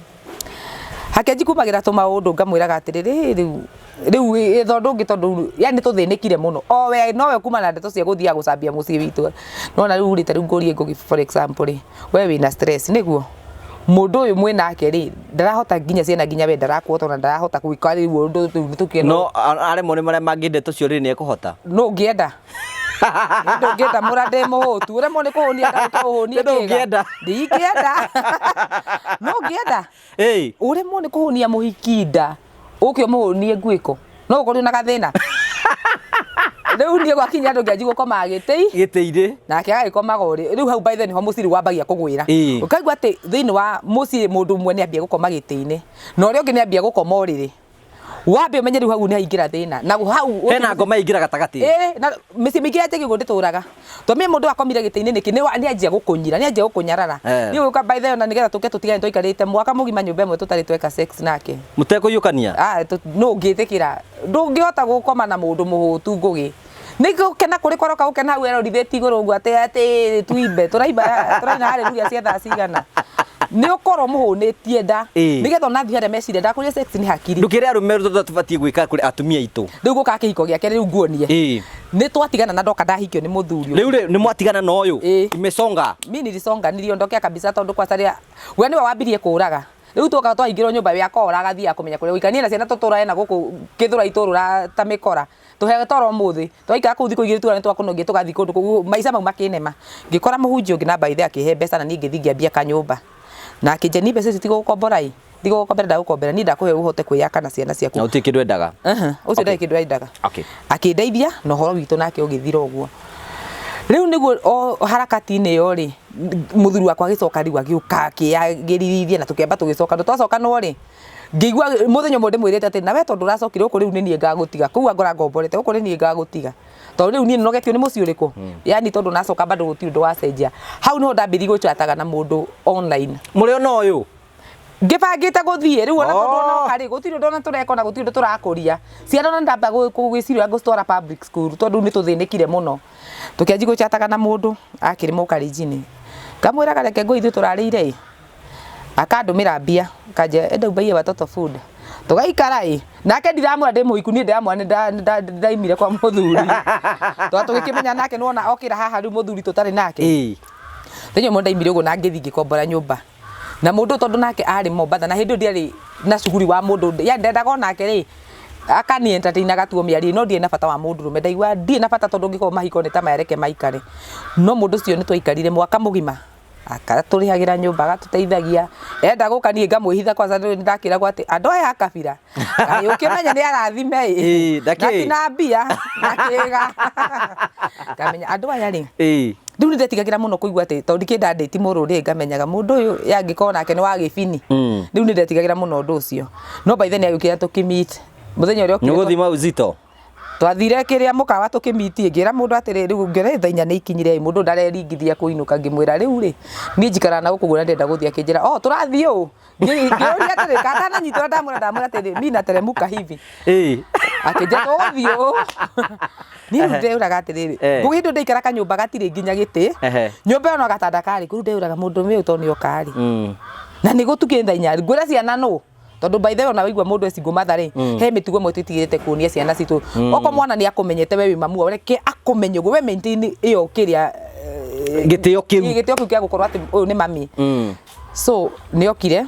Hakenji kumagĩra tũmaũndũ ngamwĩraga atĩrĩrĩ, rĩu Rĩu ĩ ũndũ ũngĩ tondũ yani tũthĩnĩkire mũno o we nowe kuma na ndeto cia gũthiaga gũcambia mũciĩ witũ. Nona rĩu rĩ, ta rĩu ngũrie Ngũgĩ, for example rĩ, we wĩna stress nĩguo mũndũ ũyũ mwĩ nake rĩ, ndarahota nginya ciana, nginya we ndarakuhota, ona ndarahota gwĩka rĩu ũndũ rĩu nĩtũkĩona. No aremwo nĩ marĩa mangĩ, ndeto cio rĩ, nĩ ekũhota? No ũngĩenda ndũngĩenda mũra ndĩ mũhũtu ũremwo nĩ kũhũnia ndagũka ũhũnie. Ndũngĩenda. Ndingĩenda, no ũngĩenda Ĩĩ. Ũremwo nĩ kũhũnia mũhiki nda, ũke ũmũhũnie nguĩko, no ũkorwo na gathĩna. Rĩu niĩ gwakinya andũ ngĩanjia gũkomaga gĩtĩ Gĩtĩ-inĩ. Nake agagĩkomaga ũrĩ. Rĩu hau by the nĩho mũciri wambagia kũgwĩra. Ũkaigua atĩ thĩinĩ wa mũciĩ mũndũ ũmwe nĩ ambia gũkoma gĩtĩ-inĩ na ũrĩa ũngĩ nĩ ambia gũkoma ũrĩrĩ, wambe ũmenye rĩu hau nĩ haingĩra thĩna na hau Hena ngoma ingĩra gatagatĩ. Ĩĩ, na mĩciĩ mĩingĩ ya njagi ũguo ndĩtũraga tondũ mũndũ akomire gĩtĩ-inĩ nĩkĩ nĩ anjia gũkũnyira, nĩ anjia gũkũnyarara. Niĩ gũka by the way, ona nĩgetha tũke tũtigane, twaikarĩte mwaka mũgima nyũmba ĩmwe tũtarĩ tweka sex nake. Mũtekũiyũkania. Ah, nũ ũngĩtĩkĩra? Ndũngĩhota gũkoma na mũndũ mũhũtu, Ngũgĩ. Nĩ gũkena kũrĩ koroka gũkena hau erorithĩtie igũrũ ũguo atĩ tuimbe tũraimba tũraina hallelujah cia thaa cigana, nĩ ũkorwo mũhũnĩtie nda. Nĩgetha ona thiĩ harĩa meciria ndakũria sex nĩ hakiri. Ndũkĩre arũme ũrĩa tũbatiĩ gwĩka kũrĩ atumia aitũ. Rĩu gũka kĩhiko gĩake rĩu nguonie. Nĩ twatigana na ndoka ndahikio nĩ mũthuri ũngĩ. Rĩu rĩ, nĩ mwatigana na ũyũ? Ĩĩ. Imesonga. Mi nilisonga, niliondokea kabisa tondũ kwanza rĩa we nĩwe wambirie kũraga. Rĩu twoka twaingĩrwo nyũmba we akora agathiaga kũmenya kũrĩa gũikara. Niĩ na ciana tũtũrae na gũkũ Gĩthũrai tũrũra ta mĩkora tũheo toro ũmũthĩ twaikara kũu thikũ 2 tuona nĩtwakũnogia tũgathiĩ kũndũ kũu maica mau makĩnema. Ngĩkora mũhunjia ũngĩ na by the akĩhe mbeca na niĩ ngĩthiĩ ngĩambia kanyũmba na akĩnjĩra niĩ mbeca ici tigũgũkombora ĩ, ndigũgũkombera, ndagũkombera niĩ, ndakũhe ũhote kwĩyaka na ciana ciaku. Na gũtirĩ kĩndũ endaga. Ũcio ndarĩ kĩndũ endaga. Akĩndeithia na ũhoro witũ nake ũgĩthira ũguo. Rĩu nĩguo o harakati-inĩ ĩyo rĩ, mũthuri wakwa agĩcoka rĩu agĩũka akĩyagĩrithia na tũkĩamba tũgĩcoka. Twacokanwo rĩ, ngĩigua mũthenya ũmwe ndĩmwĩrĩte atĩ nawe tondũ ũracokire gũkũ rĩu nĩ niĩ ngagũtiga kũu, angora ngomborete gũkũ nĩ niĩ ngagũtiga tondũ rĩu niĩ nogetio nĩ mũciĩ ũrĩkũ, yani tondũ nacoka bado gũtirĩ ũndũ wacenjia. Hau niho ndambĩrĩirie gũchataga na mũndũ online. Mũrĩ ona ũyũ? Ngĩbangĩte gũthiĩ rĩu ona tondũ onoka rĩ, gũtirĩ ũndũ ona tũreka, ona gũtirĩ ũndũ tũrakũria ciana, ona ndamba gwĩciria ngũcitwara public school tondũ nĩ tũthĩnĩkire mũno. Tũkĩanjia gũchataga na mũndũ akĩrĩ mũkarinjini, ngamwĩraga reke ngũ ithuĩ tũrarĩire ĩ, akandũmĩra mbia akanjĩra enda ubaie watoto food, tũgaikara ĩ nake. Ndiramwĩra ndĩ mũhiku, niĩ ndĩramwĩra nĩ ndaimire kwa mũthuri tondũ tũgĩkĩmenya nake nĩwona okĩra haha rĩu mũthuri tũtarĩ nake. Mũthenya ũmwe ndaimire ũguo na ngĩthiĩ ngĩkombora nyũmba na mũndũ ũyũ tondũ nake arĩ Mombatha, na hĩndĩ ĩyo ndiarĩ na cuguri wa mũndũ, yani ndendaga onake rĩ akani entertain agatuo mĩario, no ndiarĩ na bata wa mũndũrũme. Ndaigua ndirĩ na bata tondũ ũngĩkorwo mahiko nĩ ta maya, reke maikare. No mũndũ ũcio nĩ twaikarire mwaka mũgima, agatũrĩhagĩra nyũmba, agatũteithagia. Enda gũka niĩ ngamwĩhitha kwanza nĩ ndakĩragwo atĩ andũ aya a kabira kaĩ ũkĩmenya nĩ arathime ĩ. Na na kĩ? ti na mbia na kĩga ngamenya andũ aya rĩ. Rĩu nĩ ndetigagĩra mũno kũigua atĩ tondũ ndikĩenda ndĩti mũrũ rĩ, ngamenyaga mũndũ ũyũ yangĩkorwo nake nĩ wa gĩbini. Rĩu nĩ ndetigagĩra mũno ũndũ ũcio, no by then agĩũkĩra tũkĩmeet mũthenya ũrĩa Nĩ okire. ũgũthima uzito. Twathire kĩrĩa mũkawa tũkĩmiti, ngĩra mũndũ atĩrĩ, rĩu ngĩona thaa 4 nĩ ikinyire ĩ, mũndũ ndareringithia kũinũka. Ngĩmwĩra rĩu rĩ, niĩ njikaraga na gũkũ guo na ndĩrenda gũthiĩ. Akĩnjĩra oh, tũrathiĩ ũũ. Ngĩũria atĩrĩ katananyitwo, ndamwĩra atĩrĩ mi nateremka hivi. Akĩnjĩra tũgũthiĩ ũũ. Niĩ rĩu ndeũraga atĩrĩrĩ, ngũgĩ hĩndĩ ĩyo ndaikara kanyũmba gatirĩ nginya gĩtĩ, nyũmba ĩyo no gatanda karĩ kũu. Rĩu ndeũraga mũndũ ũyũ tondũ nĩ oka rĩ, na nĩ gũtukĩte thaa 4, ngwĩra ciana nũ tondũ by the way ona waigua mũndũ e single mother rĩ, he mĩtugo ĩmwe twĩtigĩrĩte kuonia ciana citũ. Okorwo mwana nĩ akũmenyete we wĩ mamu wao, reke akũmenye ũguo, we maintain ĩyo kĩrĩa Gĩtĩo kĩu. Gĩtĩo kĩu kĩa gũkorwo atĩ ũyũ nĩ mami. So nĩ okire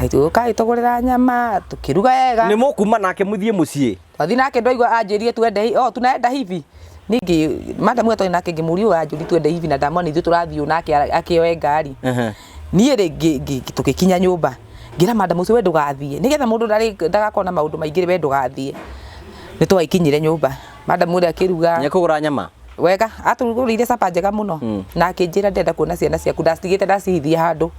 agĩtũka agĩtũgũrĩra nyama, tũkĩruga wega. Nĩ mũkuma nake mũthiĩ mũciĩ? Twathi nake, ndoigua anjĩrie twende oh, tunaenda hivi. Ningĩ madam ũrĩa twarĩ nake ngĩmũria, ũyũ anjũria twende hivi na ndamwona ithuĩ tũrathiĩ ũũ nake akĩoe ngari. Niĩ rĩ tũgĩkinya nyũmba ngĩra madam ũcio, we ndũgathiĩ nĩgetha mũndũ ndagakorwo na maũndũ maingĩ rĩ, we ndũgathiĩ. Nĩ twaikinyire nyũmba, madam ũrĩa akĩruga. Nĩ ekũgũra nyama? Wega, atũgũrĩire capa njega mũno na akĩnjĩra ndĩrenda kuona ciana ciaku, ndacitigĩte ndacihithia handũ.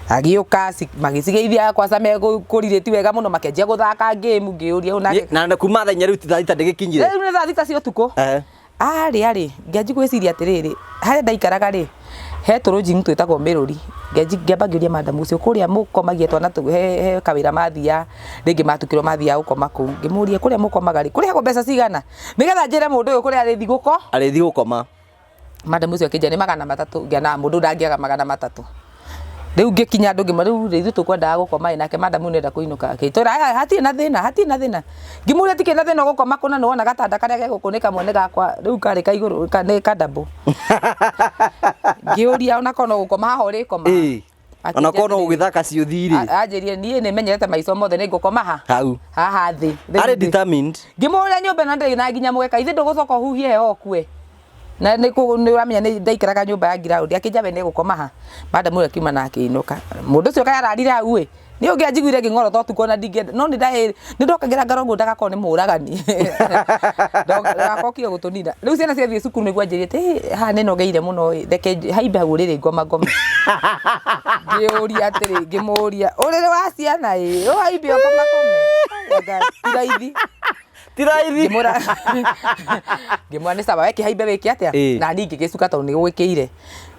Agĩũka magĩcigeithia kwanza mekũrirĩti wega mũno, makĩanjia gũthaka game. Ngĩũria ũyũ nake. Na kuma thaa 4 rĩu thaa 6 ndĩgĩkinyire. Rĩu nĩ thaa 6 cia ũtukũ. Arĩ arĩ ngĩanji gwĩciria atĩrĩrĩ, harĩa ndaikaraga rĩ, he tũrũnjini twĩtagwo mĩrũri. Ngĩamba ngĩũria madam ũcio kũrĩa mũkomagia twana tũu, he kawĩra mathiaga rĩngĩ matukĩrwo mathiaga gũkoma kũu. Ngĩmũria kũrĩa mũkomaga rĩ, kũrĩhagwo mbeca cigana nĩgetha njĩre mũndũ ũyũ kũrĩa arĩthi gũko Arĩthi gũkoma. Madam ũcio akĩnjĩra nĩ 300. Ngĩona mũndũ ndangĩaga 300. Rĩu ngĩkinya andũ ngĩmwĩra rĩu rĩ ithuĩ tũkwendaga gũkoma ĩ nake madam nĩenda kũinũka akĩtwĩra "Aya, hatirĩ na thĩna hatirĩ na thĩna. Ngĩmũria tikĩrĩ na thĩna ũgũkoma kũ na nĩwona gatanda karĩa ge gũkũ nĩ kamwe nĩ gakwa rĩu karĩ ka igũrũ nĩ ka double. Ngĩũria ona korwo no gũkoma haha ũrĩkoma. Ĩĩ. Ona korwo no gũgĩthaka ciũthi rĩ. Anjĩrire niĩ nĩmenyerete maica mothe nĩ ngũkoma ha Hau. haha thĩ. Arĩ determined. Ngĩmũria nyũmba ĩno ndĩrĩ na nginya mũgeka ithe ndũgũcoka ũhuhie heho ũkue. Na nĩ nĩ ũramenya nĩ ndaikaraga nyũmba ya ground akĩnja we nĩ egũkoma ha. Madam ũyũ akiuma na akĩinũka. Mũndũ ũcio kaĩ ararire hau ĩ. Nĩ ũngĩ anjiguire ngĩng'orota ũtukũ ona ndingĩenda no nĩ ndokagĩra ngoro ũguo ndagakorwo nĩ mũragani. Ndagakokire gũtũnina. Rĩu ciana ciathiĩ cukuru nĩguo anjĩrire atĩ haha nĩ nogeire mũno ĩ reke haimbe hau ũrĩrĩ ngoma ngome. Ngĩũria atĩrĩ ngĩmũria ũrĩrĩ wa ciana ĩ ũhaimbe ũkoma kome. Anga ti raithi. Ti raithi. Ngĩmwĩra ngĩmwĩra nĩ sawa we kĩhaimbe wĩke atĩa Ĩĩ. na niĩ ngĩgĩcuka tondũ nĩ gũgĩkĩire.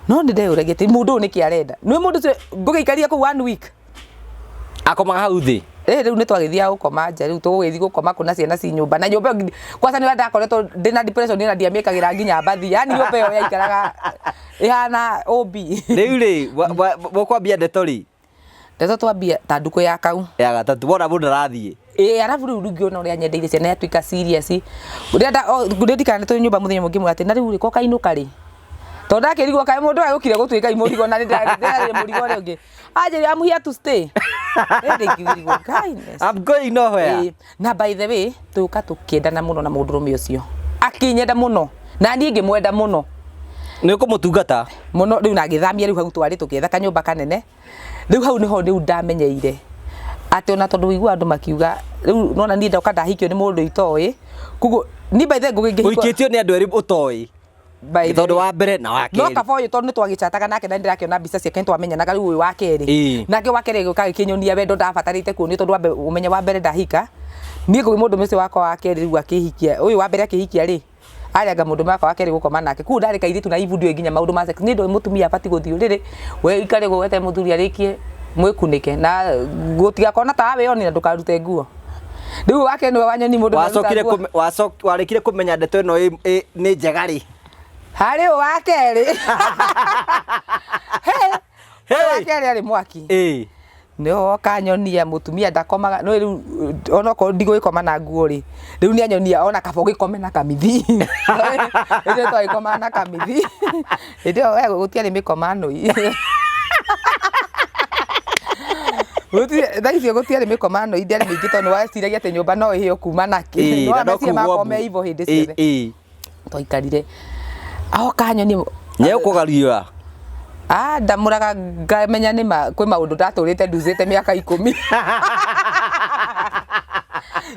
No nĩ ndeyũragia atĩ mũndũ ũyũ nĩkĩ arenda. Nĩ mũndũ ũcio ngũgĩikaria kũu one week. Akomaga hau thĩ. Ĩ rĩu nĩ twagĩthiaga gũkoma nja rĩu tũgũgĩthiĩ gũkoma kũ na ciana ci nyũmba na nyũmba ĩyo kwanza nĩ ũrĩa ndakoretwo ndĩna depression na ndiamĩkagĩra nginya mbathi yani nyũmba ĩyo yaikaraga ĩhana OB. Rĩu rĩ mũkwambia ndeto rĩ? Ndeto twambia ta ndukũ ya kau. Ya gatatũ wona mũndũ arathiĩ. Ĩĩ arabu rĩu ngĩona ũrĩa nyendeire ciana yatuĩka serious. Rĩrĩa ndirikana nĩ tũrĩ nyũmba mũthenya ũmwe ngĩmwĩra atĩ na rĩu rĩ ko kainũka rĩ? Tondũ ndakĩrigwo kaĩ mũndũ ũyũ agĩũkire gũtuĩka mũrigo na nĩ mũrigo ũrĩa ũngĩ. Anjĩrire I'm here to stay. Ĩndĩ ngĩrigwo kindness. I'm going nowhere. Ĩĩ. Na by the way tũka tũkĩendana mũno na mũndũrũme ũcio. Akĩnyenda mũno na niĩ ngĩmwenda mũno. Nĩ ũkũmũtungata? Mũno rĩu na agĩthamia rĩu hau twarĩ tũgĩetha kanyũmba kanene. Rĩu hau nĩho rĩu ndamenyeire atĩ ona tondũ ũiguaga andũ makiuga rĩu nĩwona niĩ ndoka ndahikio nĩ mũndũ itoĩ koguo niĩ by the way ngũgĩ ngĩhikwo Ũhikĩtio nĩ andũ erĩ ũtoĩ. By the Tondũ way. wa mbere na wa No kerĩ. kaba ũyũ tondũ nĩtwagĩchataga nake na nĩndĩrakĩona mbica ciake nĩtwamenyanaga rĩu ũyũ wa kerĩ. Ĩĩ. Nake wa kerĩ agĩũka agĩkĩnyonia wendo ndabatarĩte kuonio tondũ wambe ũmenye wa mbere ndahika niĩ ngũgĩ mũndũ ũcio wakwa wa kerĩ rĩu akĩhikia ũyũ wa mbere akĩhikia rĩ arĩ anga mũndũ wakwa wa kerĩ gũkoma nake koguo ndarĩ kairĩtu na ibu ndiũĩ nginya maũndũ ma sex niĩ ndoĩ mũtumia abatiĩ gũthiĩ ũrĩrĩ we ũikare ũguo weterere mũthuri arĩkie mwĩkunĩke na gũtigakorwo na tawa wĩoni na ndũkarute nguo. Rĩu wa kerĩ nĩwe wanyoni mũndũ nĩaruta Wacokire nguo. kũme- warĩkire kũmenya ndeto ĩno nĩ njega rĩ? Harĩ ũyũ wa kerĩ. He, ũyũ wa Hey! kerĩ arĩ mwaki. Ĩĩ. Nĩwe woka anyonia mũtumia ndakomaga nĩũĩ rĩu onokorwo ndigũgĩkoma na nguo rĩ rĩu nĩ anyonia ona kaba ũgĩkome na kamithi. Hĩndĩ ĩyo twagĩkomaga na kamithi. Hĩndĩ ĩyo we gũtiarĩ mĩkomanoi. Gũtirĩ thaa icio gũtiarĩ mĩkomanoi ndĩarĩ mĩingĩ tondũ nĩweciragia atĩ nyũmba no ĩhĩe ũkuma nakĩ. Ĩĩ, Nĩwona na no meciria kuugwo makwa mbu. me hivo hĩndĩ Ĩĩ, ciothe. ĩĩ. Twaikarire oka anyonia Nĩekũgariũra. Ah, ndamũraga ngamenya nĩ ma kwĩ maũndũ ndatũrĩte nducĩte mĩaka ikũmi.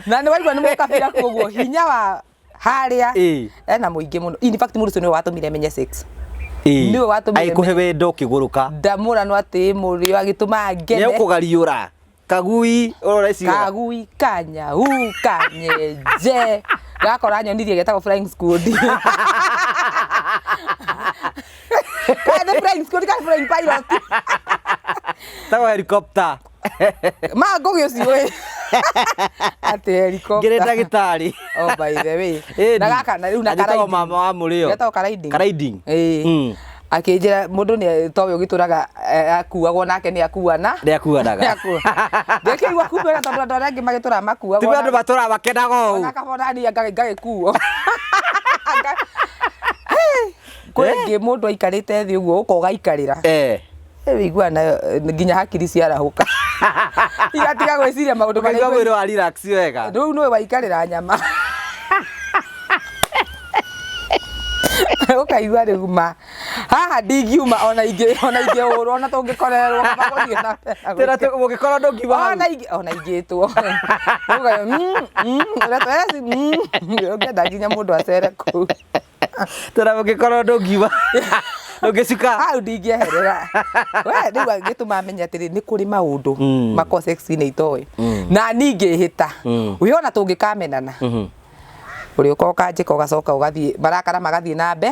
Na nĩ waigua nĩ mũkabira koguo hinya wa harĩa Ĩĩ. ena mũingĩ mũno. In fact mũndũ ũcio nĩwe watũmire menye sex. Ĩĩ. Nĩwe watũmire Agĩkũhe wendo ũkĩgũrũka. Ndamũra no atĩ mũrĩo agĩtũma ngene. Nĩekũgariũra. Kagui ũrore ciũra. Kagui kanyau kanyenje. Gakora nyonirie getagwo flying squad. Kana nĩ flying squad kana flying pilot. Tagwo helicopter. Ma ngũgĩ ũcio ĩ. Atĩ helicopter. Ngĩrĩ ndagĩtarĩ. Oh by the way. Ĩni. Na gaka na rĩu na Anjĩtagwo karaiding. mama wa mũrĩo. Getagwo karaiding. Karaiding. Ĩĩ. Akĩnjĩra mũndũ nĩ towe ũgĩtũraga akuagwo nake nĩ akuana. Nĩ akuanaga. Nĩ Ndĩkĩigua kumbe ona tondũ andũ arĩa angĩ magĩtũraga makuagwo. Tiwe andũ matũraga makenaga ũũ. Ona kaba ona niĩ ngagĩkuo. Kwĩ ĩngĩ mũndũ aikarĩte thĩ ũguo ũka ũgaikarĩra. Eh. Wĩiguaga nayo nginya hakiri ciarahũka. Igatiga gwĩciria maũndũ marĩa Ũkaigua mwĩrĩ wa relax wega. Rĩu nĩwe waikarĩra nyama. Ũkaigua rĩu ma haha ndingiuma ona ingĩ ona ingĩhũrwo ona tũngĩkorerwo kaba gũthiĩ na mbere na Tena gwĩka. mũngĩkorwo ndũngiuma hau. Ona ingĩ ona ingĩtwo. Ũkauga, ũrĩa ũngĩenda nginya mũndũ acere kũu. Tena mũngĩkorwo ndũngiuma. Ndũngĩcuka. Hau ndingĩeherera. We rĩu agĩtũma menye atĩrĩ nĩ kũrĩ maũndũ makoo sex-inĩ itoĩ. Na niĩ ngĩhĩta. We ona tũngĩkamenana. Ũrĩũka ũkanjĩka ũgacoka ũgathiĩ marakara magathiĩ na mbe.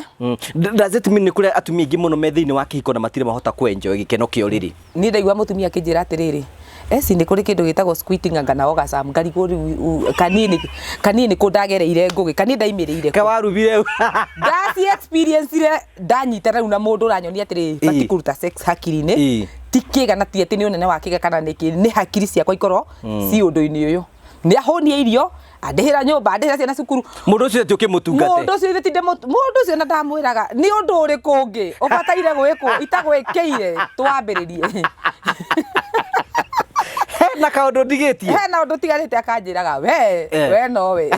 Does it mean nĩ kũrĩ atumia aingĩ mũno me thĩinĩ wa kĩhiko na matirĩ mahota kũ-enjoy gĩkeno kĩa ũrĩrĩ? Niĩ ndaigua mũtumia akĩnjĩra atĩrĩrĩ eci nĩ kũrĩ kĩndũ gĩtagwo squirting anga na orgasm ngarigwo rĩu kaniĩ kaniĩ nĩ kũ ndagereire ngũgĩ kaniĩ ndaimĩrĩire kũ Kawarumire ndaci experience-ire ndanyita rĩu na mũndũ ũranyonia atĩrĩrĩ batiĩ kũruta sex hakiri-inĩ Ĩĩ. Ti kĩga na ti atĩ nĩ ũnene wa kĩga kana nĩkĩ, nĩ hakiri ciakwa ikorwo ci ũndũ-inĩ ũyũ. Nĩ ahũnie irio, andĩhĩra nyũmba, andĩhĩra ciana cukuru. Mũndũ ũcio ti ũkĩmũtungate. Mũndũ ũcio ithe ti mũndũ ũcio na ndamwĩraga nĩ ũndũ ũrĩkũ ũngĩ ũbataire gwĩkwo itagwĩkĩire twambĩrĩrie. Hena kaũndũ ndigĩtie. Hena ũndũ ũtigarĩte akanjĩraga we we nowe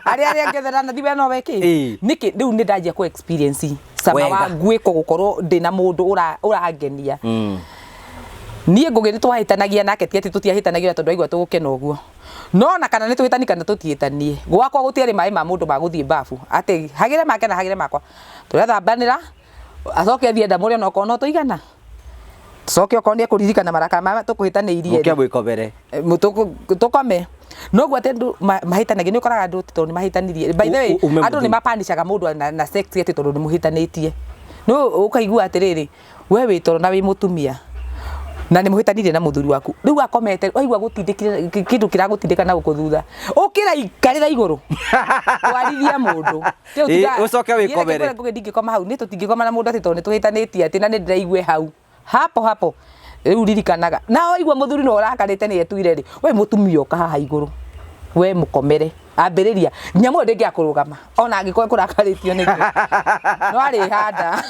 arĩa arĩa ngethera nathi we nowe kĩ nĩkĩ rĩu nĩ ndanjia kũ experience cama wa gwĩkwo gũkorwo ndĩna mũndũ ũrangenia. Niĩ Ngũgĩ nĩ twahĩtanagia nake ti atĩ tũtiahĩtanagia tondũ aigua tũgũkena ũguo. No ona kana nĩ tũhĩtanie kana tũtihĩtanie, gwakwa gũtiarĩ maĩ ma mũndũ ma gũthiĩ babu atĩ hagĩre make na hagĩre makwa. Tũrethambanĩra acoke athiĩ endamũre onokorwo no tũigana. Tũcoke okorwo nĩ ekũririkana marakara marĩa tũkũhĩtanĩirie rĩ, Mũke mwĩkomere. Tũkome. Noguo atĩ andũ mahĩtanagia, nĩ ũkoraga andũ tondũ nĩ mahĩtanirie. By the way, andũ nĩ mapanishaga mũndũ na sex atĩ tondũ nĩ mũhĩtanĩtie. No ũkaigua atĩrĩrĩ, we wĩ toro na wĩ mũtumia na nĩ mũhĩtanirie na mũthuri waku, rĩu akomete waigua gũtindĩkire kĩndũ kĩragũtindĩka na gũkũ thutha, ũkĩra ikarĩra igũrũ twarithia mũndũ. Ũcoke wĩkomere. Ngũgĩ ndingĩkoma hau, nĩ tũtingĩkoma na mũndũ atĩ tondũ nĩ tũhĩtanĩtie atĩ na nĩ ndĩraigue hau hapo hapo. Rĩu ririkanaga na waigua mũthuri no ũrakarĩte nĩ etuire rĩ, we mũtumia ũka haha igũrũ, we mũkomere, ambĩrĩria nyamũ ĩyo ndĩngĩaga kũrũgama ona angĩkorwo kũrakarĩtio nĩkĩ, no arĩhanda.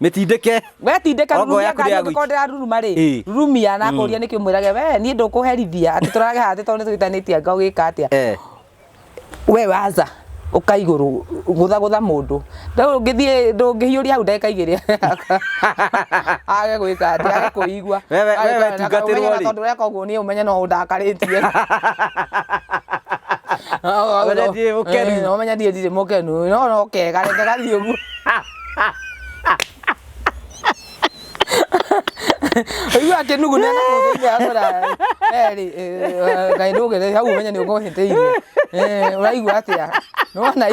Mĩtindĩke. We tindĩka rurumia ngari angĩkorwo ndĩraruruma rĩ, rurumia na akũria nĩkĩ ũmwĩrage we niĩ ndũkũherithia atĩ tũrage haha atĩ tondũ nĩ tũhĩtanĩtie anga ũgĩka atĩa. We waza ũka igũrũ gũtha gũtha mũndũ rĩu ũngĩthiĩ ndũngĩhiũria hau ndagĩka igĩrĩ age gwĩka atĩ age kũigua. Wewe tungatĩrwo rĩ, tondũ ũreka ũguo niĩ ũmenye no ũndakarĩtie. Ũmenye ndirĩ mũkenu. Ũmenye niĩ ndirĩ mũkenu, no no kega reke gathiĩ ũguo. Ũigua akĩnuguna na kũu thĩinĩ akwĩra erĩ Ngai ndũgere hau ũmenye nĩ ũkũhĩtĩirie. Ũraigua atĩa? Nĩwona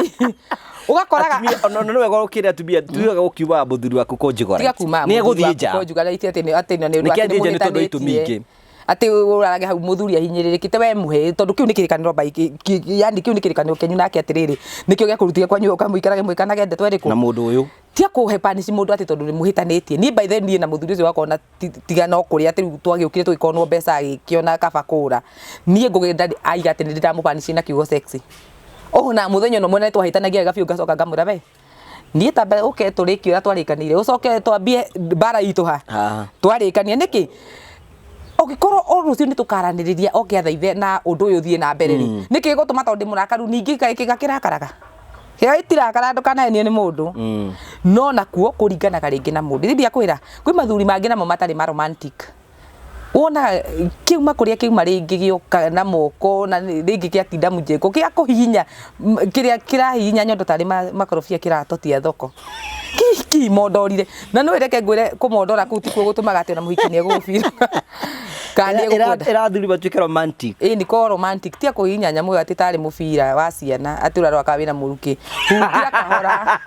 ũgakoraga Atumia ona nĩ wega ũkĩre atumia tiwega gũkiumaga mũthuri waku conjugal tiga kuma nĩ egũthiĩ nja conjugal atĩ nĩ atĩ nĩ Nĩkĩ athiĩ nja nĩ tondũ wa itũmi ingĩ. Atĩ ũrarage hau mũthuri ahinyĩrĩrĩkĩte we mũhe tondũ kĩu nĩ kĩrĩkanĩro by yani kĩu nĩ kĩrĩkanĩro kĩanyu nake atĩrĩrĩ nĩkĩo gĩakũrutire kwanyu ũka mũikarage mwĩkanage ndeto ĩrĩkũ na mũndũ ũyũ. Tia kũhe punish mũndũ atĩ tondũ nĩ mũhĩtanĩtie. Niĩ by then niĩ na mũthuri ũcio wakwa ona tiga no kũrĩa atĩ rĩu twagĩũkire tũgĩkonwo mbeca agĩkĩona kaba kũra. Niĩ Ngũgĩ ndarĩ aiga atĩ nĩ ndĩramũ punish na kiugo sexy. Ona mũthenya ũno mwene twahĩtanagia wega biũ ngacoka ngamwĩra we niĩ tamba ũke tũrĩkie ũrĩa twarĩkanĩire ũcoke twambie mbara itũ ha Haha. Twarĩkania nĩkĩ ũngĩkorwo o rũciũ nĩ tũkaranĩrĩria oke athaithe na ũndũ ũyũ ũthiĩ na mbere rĩ, nĩkĩ gĩgũtũma tondũ ndĩ mũrakaru ningĩ kaĩ kĩga kĩrakaraga kĩga gĩtirakara ndũkanahenio nĩ mũndũ. No nakuo kũringanaga rĩngĩ na mũndũ. Ithe ndiakwĩra kwĩ mathuri mangĩ namo matarĩ ma romantic, wonaga kĩuma kũrĩa kĩuma rĩngĩ gĩoka na moko na rĩngĩ gĩatinda mũnjĩko gĩa kũhihinya kĩrĩa kĩrahihinya nyondo tarĩ makorobia kĩratotia thoko kiki mondorire na nĩ reke ngwĩre kũmondora kũu tikuo gũtũmaga atĩ ona mũhiki nĩ egũgũbira kana nĩ egũkwenda. Ĩra athuri matuĩke romantic. Ĩĩ nĩ korwo romantic tiga kũhihinya nyamũ ĩyo atĩ tarĩ mũbira wa ciana atĩ ũrarora kana wĩna mũrukĩ, hutia kahora.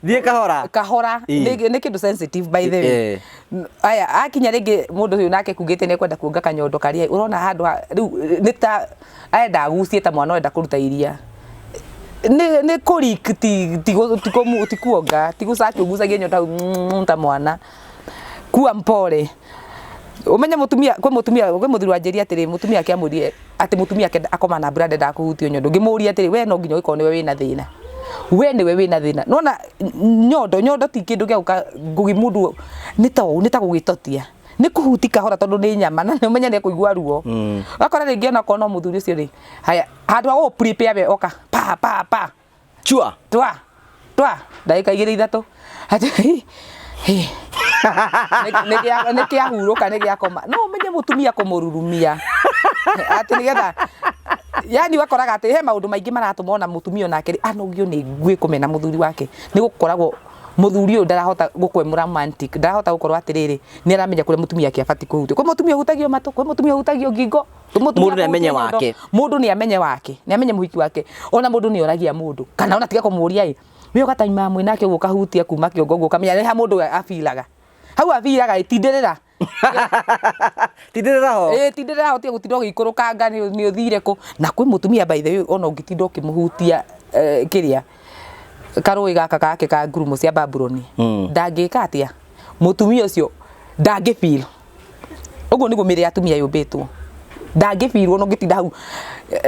Thiĩ kahora. Kahora nĩ kĩndũ sensitive by the way. Aya akinya rĩngĩ mũndũ ũyũ nake kugĩte nĩ ekwenda kuonga kanyondo karĩa ũrona handũ rĩu nĩ ta arenda agucie ta mwana ũrenda kũruta iria. Nĩ kũ lick ti kuonga ti gũcakia ũgucagia nyondo hau ta mwana. Kuwa mpole. Ũmenye mũtumia kwĩ mũtumia kwĩ mũthuri wanjĩrire atĩrĩ mũtumia ake amwĩrire atĩ mũtumia ake akoma na mbura ndendaga kũhutio nyondo. Ngĩmũria atĩrĩ we no nginya ũgĩkorwo nĩwe wĩna thĩna. We nĩwe wĩna thĩna. Nĩwona nyondo nyondo ti kĩndũ gĩa gũka ngũgĩ mũndũ nĩ ta ũũ nĩ ta gũgĩtotia. Nĩ kũhuti kahora tondũ nĩ nyama na nĩ ũmenye nĩ ekũigua ruo. Ũgakora rĩngĩ onakorwo no mũthuri ũcio rĩ, haya handũ ha gũgũ prepare we oka pa pa pa. Chua. Twa twa ndagĩka igĩrĩ ithatũ atĩ nĩ kĩahurũka nĩ gĩakoma. No ũmenye mũtumia kũmũrurumia atĩ nĩgetha yani ũgakoraga atĩ he maũndũ maingĩ maratũma ona mũtumia onake anogio nĩ ngũĩ kũmena mũthuri wake nĩ gũkoragwo mũthuri ũyũ ndarahota gũkwe romantic ndarahota gũkorwo atĩrĩrĩ nĩ aramenya kũrĩa mũtumia ake abatiĩ kũhutio. Kwĩ mũtumia ũhutagio matũ, kwĩ mũtumia ũhutagio ngingo, kwĩ mũtumia Mũndũ nĩ amenye ũhutagio nyondo. wake. Mũndũ nĩ amenye wake, nĩ amenye mũhiki wake. Ona mũndũ nĩ oragia mũndũ kana ona tiga kũmũria ĩ, we ũgataima mwĩ nake ũguo ũkahutia kuma kĩongo ũguo ũkamenya nĩ ha mũndũ ũyũ abilaga. Hau abilaga ĩ, tindĩrĩra. Tindĩrĩra ho. Ĩ, tindĩrĩra ho tiga gũtinda ũgĩikũrũkanga nĩ ũthire kũ. Na kwĩ mũtumia by the way ona ũngĩtinda ũkĩmũhutia kĩrĩa karũĩ gaka gake ka ngurumo cia Babuloni ndangĩka atĩa. Mũtumia ũcio ndangĩ feel. Ũguo nĩguo mĩĩrĩ ya atumia yũmbĩtwo. Ndangĩ feel ona ũngĩtinda hau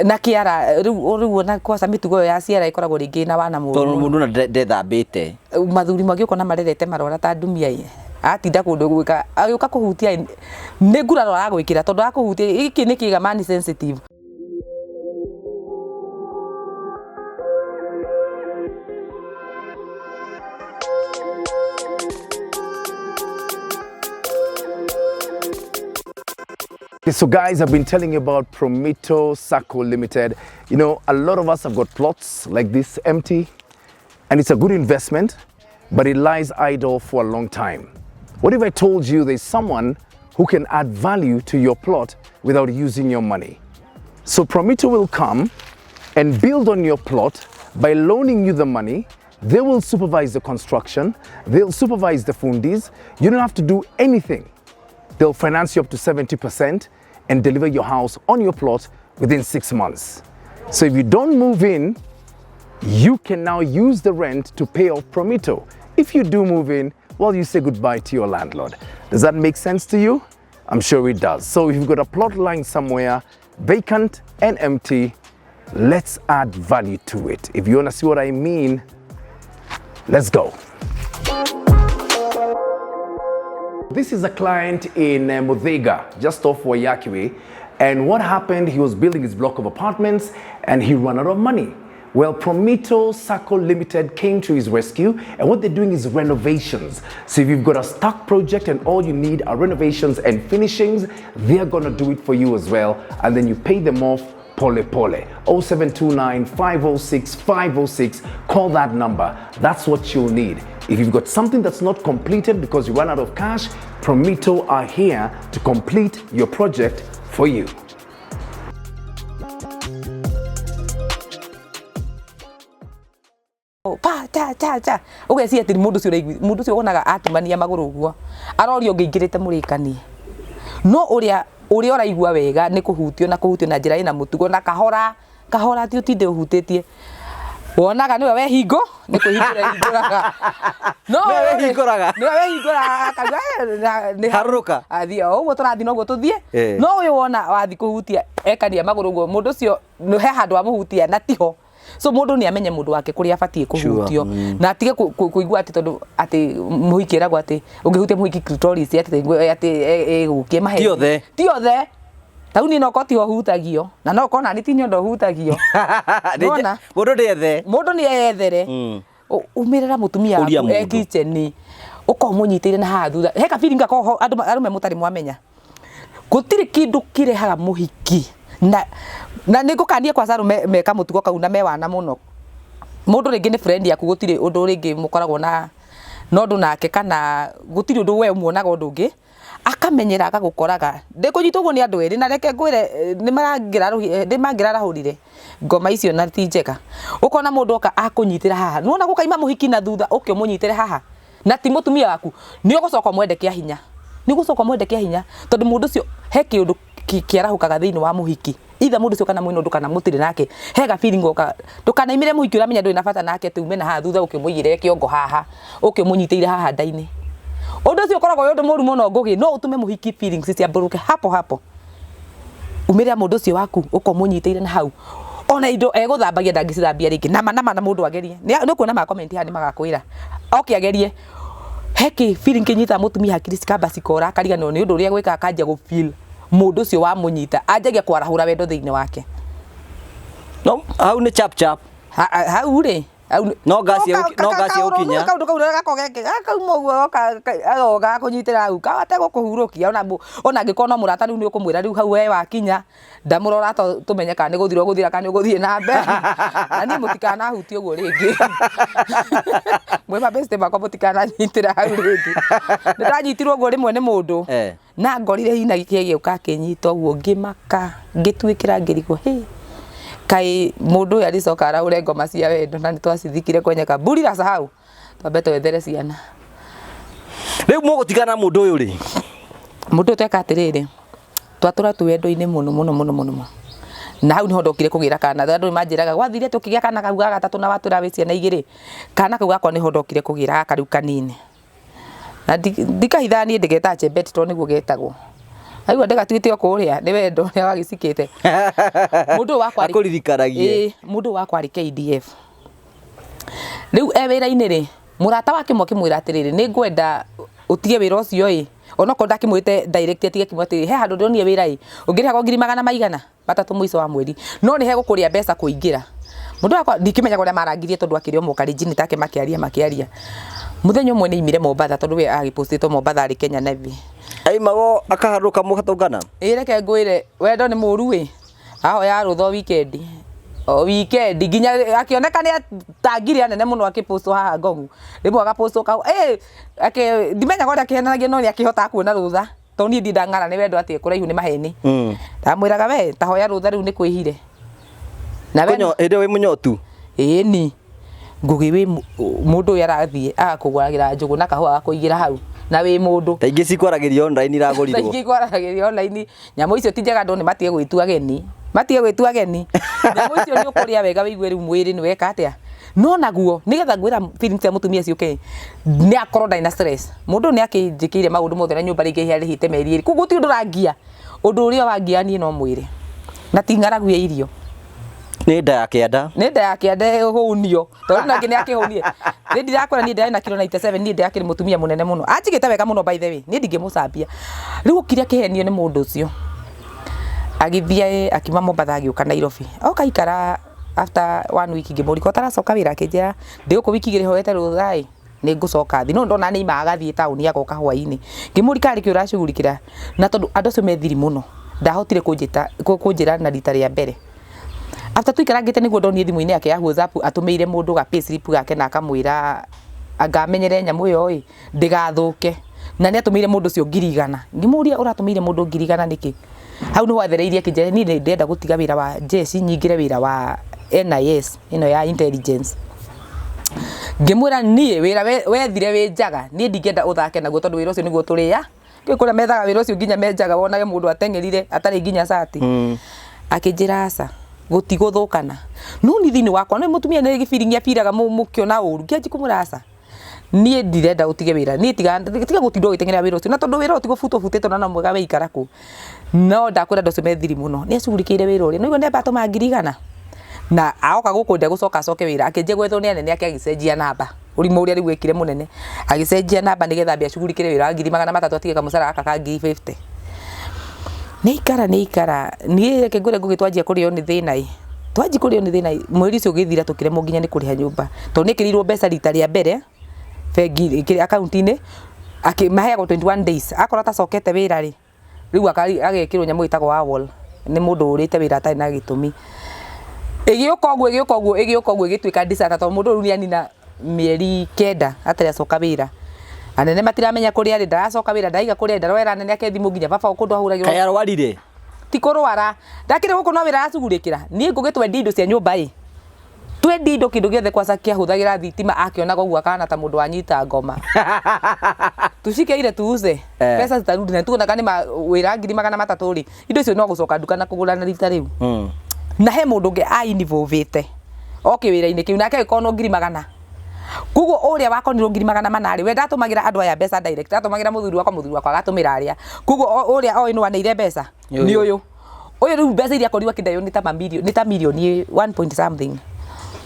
na kĩara rĩu ona kwaca mĩtugo ĩyo ya ciara ĩkoragwo rĩngĩ na wana mũru. Tondũ mũndũ ona ndethambĩte. Mathuri mangĩũka na marerete marwara ta ndumia ĩ, atinda kũndũ gwĩka agĩũka kũhutia ĩ, nĩ nguraro aragwĩkĩra tondũ akũhutia gĩkĩ nĩ kĩga man sensitive. Okay, so guys, I've been telling you about Promito Sacco Limited. You know, a lot of us have got plots like this empty, and it's a good investment, but it lies idle for a long time. What if I told you there's someone who can add value to your plot without using your money? So Promito will come and build on your plot by loaning you the money. They will supervise the construction. They'll supervise the fundis. You don't have to do anything. They'll finance you up to 70% and deliver your house on your plot within 6 months. So if you don't move in, you can now use the rent to pay off Promito. If you do move in, well, you say goodbye to your landlord. Does that make sense to you? I'm sure it does. So if you've got a plot lying somewhere, vacant and empty, let's add value to it. If you want to see what I mean, let's go. This is a client in Muthaiga, just off Waiyaki Way. And what happened, he was building his block of apartments and he ran out of money. Well, Promito Sacco Limited came to his rescue, and what they're doing is renovations. So if you've got a stuck project and all you need are renovations and finishings, they're gonna do it for you as well. And then you pay them off pole pole. 0729 506 506, call that number. That's what you'll need. If you've got something that's not completed because you run out of cash, Promito are here to complete your project for you. Pa cha cha cha ũgeciria atĩ mũndũ ũcio ũraigui mũndũ ũcio wonaga atumania magũrũ ũguo aroria ũngĩingĩrĩte mũrĩkanie no ũrĩa ũrĩa ũraigua wega nĩ kũhutio na kũhutio na njĩra ĩna mũtugo na kahora kahora ti ũtinde ũhutĩtie wonaga nĩwe wehingo nĩ kwĩhingũra hingũraga no Nĩwe wĩhingũraga. nĩwe wĩhingũraga akauga "Eh, nĩ Harũrũka. athiĩ o ũguo tũrathiĩ noguo tũthiĩ Eh. no ũyũ wona wathiĩ kũhutia ekania magũrũ ũguo mũndũ ũcio he handũ amũhutia na tiho so mũndũ nĩ amenye mũndũ wake kũrĩa abatiĩ kũhutio na atige kũigua atĩ tondũ atĩ mũhiki ĩragwo atĩ ũngĩhutia mũhiki clitoris atĩ atĩ ĩgũkie maheni Ti othe. ti othe tau niĩ nokorwo tiho hutagio na no korwo nani ti nyondo hutagio Nĩwona? Mũndũ ndĩethe. mũndũ nĩ eyethere umĩrĩra mũtumia Ũria waku e mũndũ. kitchen ũkorwo mũnyitĩire na haha thutha he ka feeling gakoragwo ho andũ arũme mũtarĩ mwamenya gũtirĩ kĩndũ kĩrehaga mũhiki na na nĩ ngũkania kwaca arũme meka mũtugo kau na me wana mũno mũndũ rĩngĩ nĩ friend yaku gũtirĩ ũndũ rĩngĩ mũkoragwo na na ũndũ nake kana gũtirĩ ũndũ we ũmuonaga ũndũ ũngĩ akamenyera agagũkoraga ndĩkũnyitwo ũguo nĩ andũ erĩ na reke ngwĩre nĩ mangĩrarahũrire ngoma icio na ti njega ũkona mũndũ oka akũnyitĩra haha nĩwona gũkaima mũhiki na thutha ũke ũmũnyitĩre haha na ti mũtumia waku nĩ ũgũcoka ũmwende kĩa hinya nĩ ũgũcoka ũmwende kĩa hinya tondũ mũndũ ũcio he kĩũndũ kĩarahũkaga thĩinĩ wa mũhiki itha mũndũ ũcio kana mwĩna ũndũ kana mũtirĩ nake he ga feeling goka ndũkanaimĩre mũhiki ũramenya ndũrĩ na bata nake atĩ ume na haha thutha ũke ũmũigĩrĩre kĩongo haha ũke ũmũnyitĩire haha nda-inĩ ũndũ ũcio ũkoragwo wĩ ũndũ mũru mũno Ngũgĩ no ũtũme mũhiki feelings ciambũrũke hapo hapo umĩrĩra mũndũ ũcio waku ũka ũmũnyitĩire na hau ona indo egũthambagia ndangĩcithambia rĩngĩ nama nama na mũndũ agerie nĩ ũkuona ma comment haha nĩ magakwĩra oke agerie he kĩ feeling kĩnyitaga mũtumia hakiri cikamba cikora akariganĩrwo nĩ ũndũ ũrĩa gwĩka akanjia gũ feel mũndũ ũcio wamũnyita anjagia kwarahũra wendo thĩinĩ wake No hau nĩ chap chap. Hau rĩ No ngasi no ngasi ĩgũkinya. Kaũndũ kau gako geke gakauma ũguo agoka gakũnyitĩra hau kahote gũkũhurũkia ona ona angĩkorwo no mũrata rĩu nĩ ũkũmwĩra rĩu hau we wakinya ndamũrora to tũmenye kana nĩ gũthira ũgũthira kana nĩ ũgũthiĩ na mbere na niĩ mũtikanahutie ũguo rĩngĩ mwĩ mabeste makwa mũtikananyitĩra hau rĩngĩ nĩ ndanyitirwo ũguo rĩmwe nĩ mũndũ na ngorire hina gĩũka akĩnyita ũguo ngĩmaka ngĩtuĩkĩra ngĩrigwo hĩ kaĩ mũndũ ũyũ arĩcoka araũre ngoma cia wendo na nĩ twacithikire kwenye kaburi la sahau twambe twethere ciana Rĩu mũgũtigana na mũndũ ũyũ rĩ? Mũndũ ũyũ tweka atĩrĩrĩ twatũra twĩ wendo-inĩ mũno mũno mũno mũno mũno na hau niho ndokire kũgĩra kana andũ nĩmanjĩraga gwathire tũkĩgĩa kana kau ga gatatũ na watwĩra wĩ ciana igĩrĩ kana kau gakwa niho ndokire kũgĩra gaka rĩu kanini Na ndikahithaga niĩ ndĩgetaga Chebet tondũ nĩguo getagwo. Aigua ndĩgatuĩte o kũrĩa nĩ wendo ũrĩa wagĩcikĩte. Mũndũ ũyũ wakwa arĩ- Akũririkanagie. Ĩĩ, mũndũ ũyũ wakwa arĩ KDF. Rĩu e wĩra-inĩ rĩ, mũrata wake ũmwe akĩmwĩra atĩrĩrĩ, nĩ ngwenda ũtige wĩra ũcio ĩ, onokorwo ndakĩmwĩrĩte direct atige akĩmwĩra atĩrĩrĩ, he handũ ndĩronire wĩra ĩ, ũngĩrĩhagwo ngiri magana maigana matatũ mũico wa mweri, no nĩ hegũkũrĩa mbeca kũingĩra. Mũndũ wakwa ndikĩmenyaga ũrĩa marangirie tondũ akĩrĩ o mũkalenjini take makĩaria makĩaria. Mũthenya ũmwe nĩ aimire Mombatha tondũ we agĩpostĩtwo Mombatha arĩ Kenya Navy. Aimagwo akaharũka mũgatũngana. Ĩ reke ngwĩre wendo nĩ mũru ĩ, ahoya rũtha o weekend o weekend nginya akĩoneka nĩ atangire anene mũno akĩpostwo haha Ngong rĩmwe agapostwo kau ĩ ndimenyaga ũrĩa akĩhenanagia no nĩ akĩhotaga kuona rũtha tondũ niĩ ndindang'ara nĩ wendo atĩ kũraihu nĩ maheni. Ndamwĩraga we ta hoya rũtha rĩu nĩ kwĩhire. Na we Hĩndĩ ĩyo wĩ mũnyotu. Ĩni Ngũgĩ wĩ mũndũ ũyũ arathiĩ agakũgũragĩra njũgũ na kahũa agakũigĩra hau na wĩ mũndũ. Ta ingĩ cikwaragĩrio online iragũrirwo. Ta ingĩ ikwaragĩrio online nyamũ icio ti njega andũ nĩ matige gwĩtua ageni. Matige gwĩtua ageni. Nyamũ icio nĩ ũkũrĩa wega wĩigue rĩu mwĩrĩ nĩ weka atĩa. No naguo nĩgetha ngwĩra feelings cia mũtumia ciũke nĩ akorwo ndarĩ na stress. Mũndũ ũyũ nĩ akĩnjĩkĩire maũndũ mothe na nyũmba rĩngĩ arĩhĩte mĩeri ĩrĩ. Koguo gũtirĩ ũndũ ũrangia. Ũndũ ũrĩa wangia niĩ no mwĩrĩ. Na ti ng'aragu ya irio. Nĩ nda ya kĩanda. Nĩ nda ya kĩanda ĩhũnio. Tondũ nake nĩ akĩhũnire. Niĩ ndirakwĩra niĩ ndĩrarĩ na kiro 97 niĩ ndĩrakĩrĩ mũtumia mũnene mũno. Anjigĩte wega mũno by the way. Niĩ ndingĩmũcambia. Rĩu okire akĩhenio nĩ mũndũ ũcio. Agĩthiĩ akiuma Mombatha agĩũka Nairobi. Oka aikara after one week ngĩmũria ko ũtaracoka wĩra akĩnjĩra ndĩ gũkũ wiki igĩrĩ hoete rũtha ĩ nĩ ngũcoka thiĩ. No ndona nĩ aimaga agathiĩ taũni agoka hwainĩ. Ngĩmũria karĩ kĩ ũracugurikĩra na tondũ andũ acio me thiri mũno ndahotire kũnjĩta kũnjĩra na rita rĩa mbere. After tũikarangĩte nĩguo ndonire thimũ-inĩ yake ya WhatsApp atũmĩire mũndũ ga payslip gake na akamwĩra anga amenyere nyamũ ĩyo ĩ ndĩgathũke. Na nĩ atũmĩire mũndũ ũcio 100,000. Ngĩmũria ũratũmĩire mũndũ 100,000 nĩkĩ? Hau nĩho athereirie akĩnjĩra niĩ nĩ ndĩrenda gũtiga wĩra wa jeshi nyingĩre wĩra wa NIS ĩno ya intelligence. Ngĩmwĩra niĩ wĩra wethire wĩ njaga niĩ ndingĩenda ũthake naguo tondũ wĩra ũcio nĩguo tũrĩa. Nĩũĩ kũrĩa methaga wĩra ũcio nginya me njaga wonage mũndũ ateng'erire atarĩ nginya cati. Akĩnjĩra aca gũtigũthũkana. No niĩ thĩinĩ wakwa nĩũĩ mũtumia nĩ gĩ feeling abiraga mũkĩona ũru ngĩanjia kũmwĩra aca. Niĩ ndirenda ũtige wĩra niĩ tiga tiga gũtinda ũgĩteng'erera wĩra ũcio na tondũ wĩra ũyũ ti gũbutwo ũbutĩtwo na no mwega we ikara kũu. No ndakwĩra andũ acio me thiri mũno nĩ acugurikĩire wĩra ũrĩa nĩũraigua nĩ amba atũma 100,000 na aoka gũkũ ndegũcoka acoke wĩra akĩanjia gwethwo nĩ anene ake agĩcenjia namba ũrimũ ũrĩa rĩu ekire mũnene agĩcenjia namba nĩgetha ambe acugurikĩre wĩra wa 300,000 atige kamũcara gaka ka 50,000. Nĩ aikara nĩ aikara niĩ reke ngwĩre Ngũgĩ twanjia kũrĩo nĩ thĩna ĩ twanjia kũrĩo nĩ thĩna ĩ mweri ũcio ũgĩthira tũkĩremwo nginya nĩ kũrĩha nyũmba tondũ nĩ ekĩrĩirwo mbeca rita rĩa mbere bengi akaunti-inĩ maheagwo 21 days akorwo atacokete wĩra rĩ rĩu agekĩrwo nyamũ ĩtagwo AWOL nĩ mũndũ ũrĩte wĩra atarĩ na gĩtũmi. Ĩgĩũka ũguo ĩgĩũka ũguo ĩgĩũka ũguo ĩgĩtuĩka disaster tondũ mũndũ ũyũ rĩu nĩ anina mĩeri kenda atarĩ acoka wĩra. Anene matiramenya kũrĩa arĩ, ndaracoka wĩra, ndaraiga kũrĩa arĩ, ndaroera anene ake thimũ nginya baba kũndũ ahũragĩrwo. Kaĩ arwarire? Ti kũrwara. Ndakĩrĩ gũkũ no wĩra aracugurĩkĩra. Niĩ ngũgĩ twendie indo cia nyũmba ĩ. Twendie indo kĩndũ gĩothe kwanza kĩahũthagĩra thitima akĩonaga ũguo akahana ta mũndũ wanyita ngoma. Tushike ile tuuze. Eh. Pesa zitarudi na tuonaga nĩ ma wĩra 300,000 rĩ, indo icio no gũcoka nduka na kũgũra na rita rĩu. Na he mũndũ ũngĩ a involve-ĩte oke wĩra-inĩ kĩu nake agĩkorwo no 100,000. Koguo ũrĩa wakonirwo 400,000 rĩ, we ndatũmagĩra andũ aya mbeca direct, atũmagĩra mũthuri wakwa, mũthuri wakwa agatũmĩra arĩa. Koguo ũrĩa oĩ nũ aneire mbeca nĩ ũyũ. Ũyũ rĩu mbeca iria akorirwo akĩndaywo nĩ ta mamirioni, nĩ ta mirioni one point something.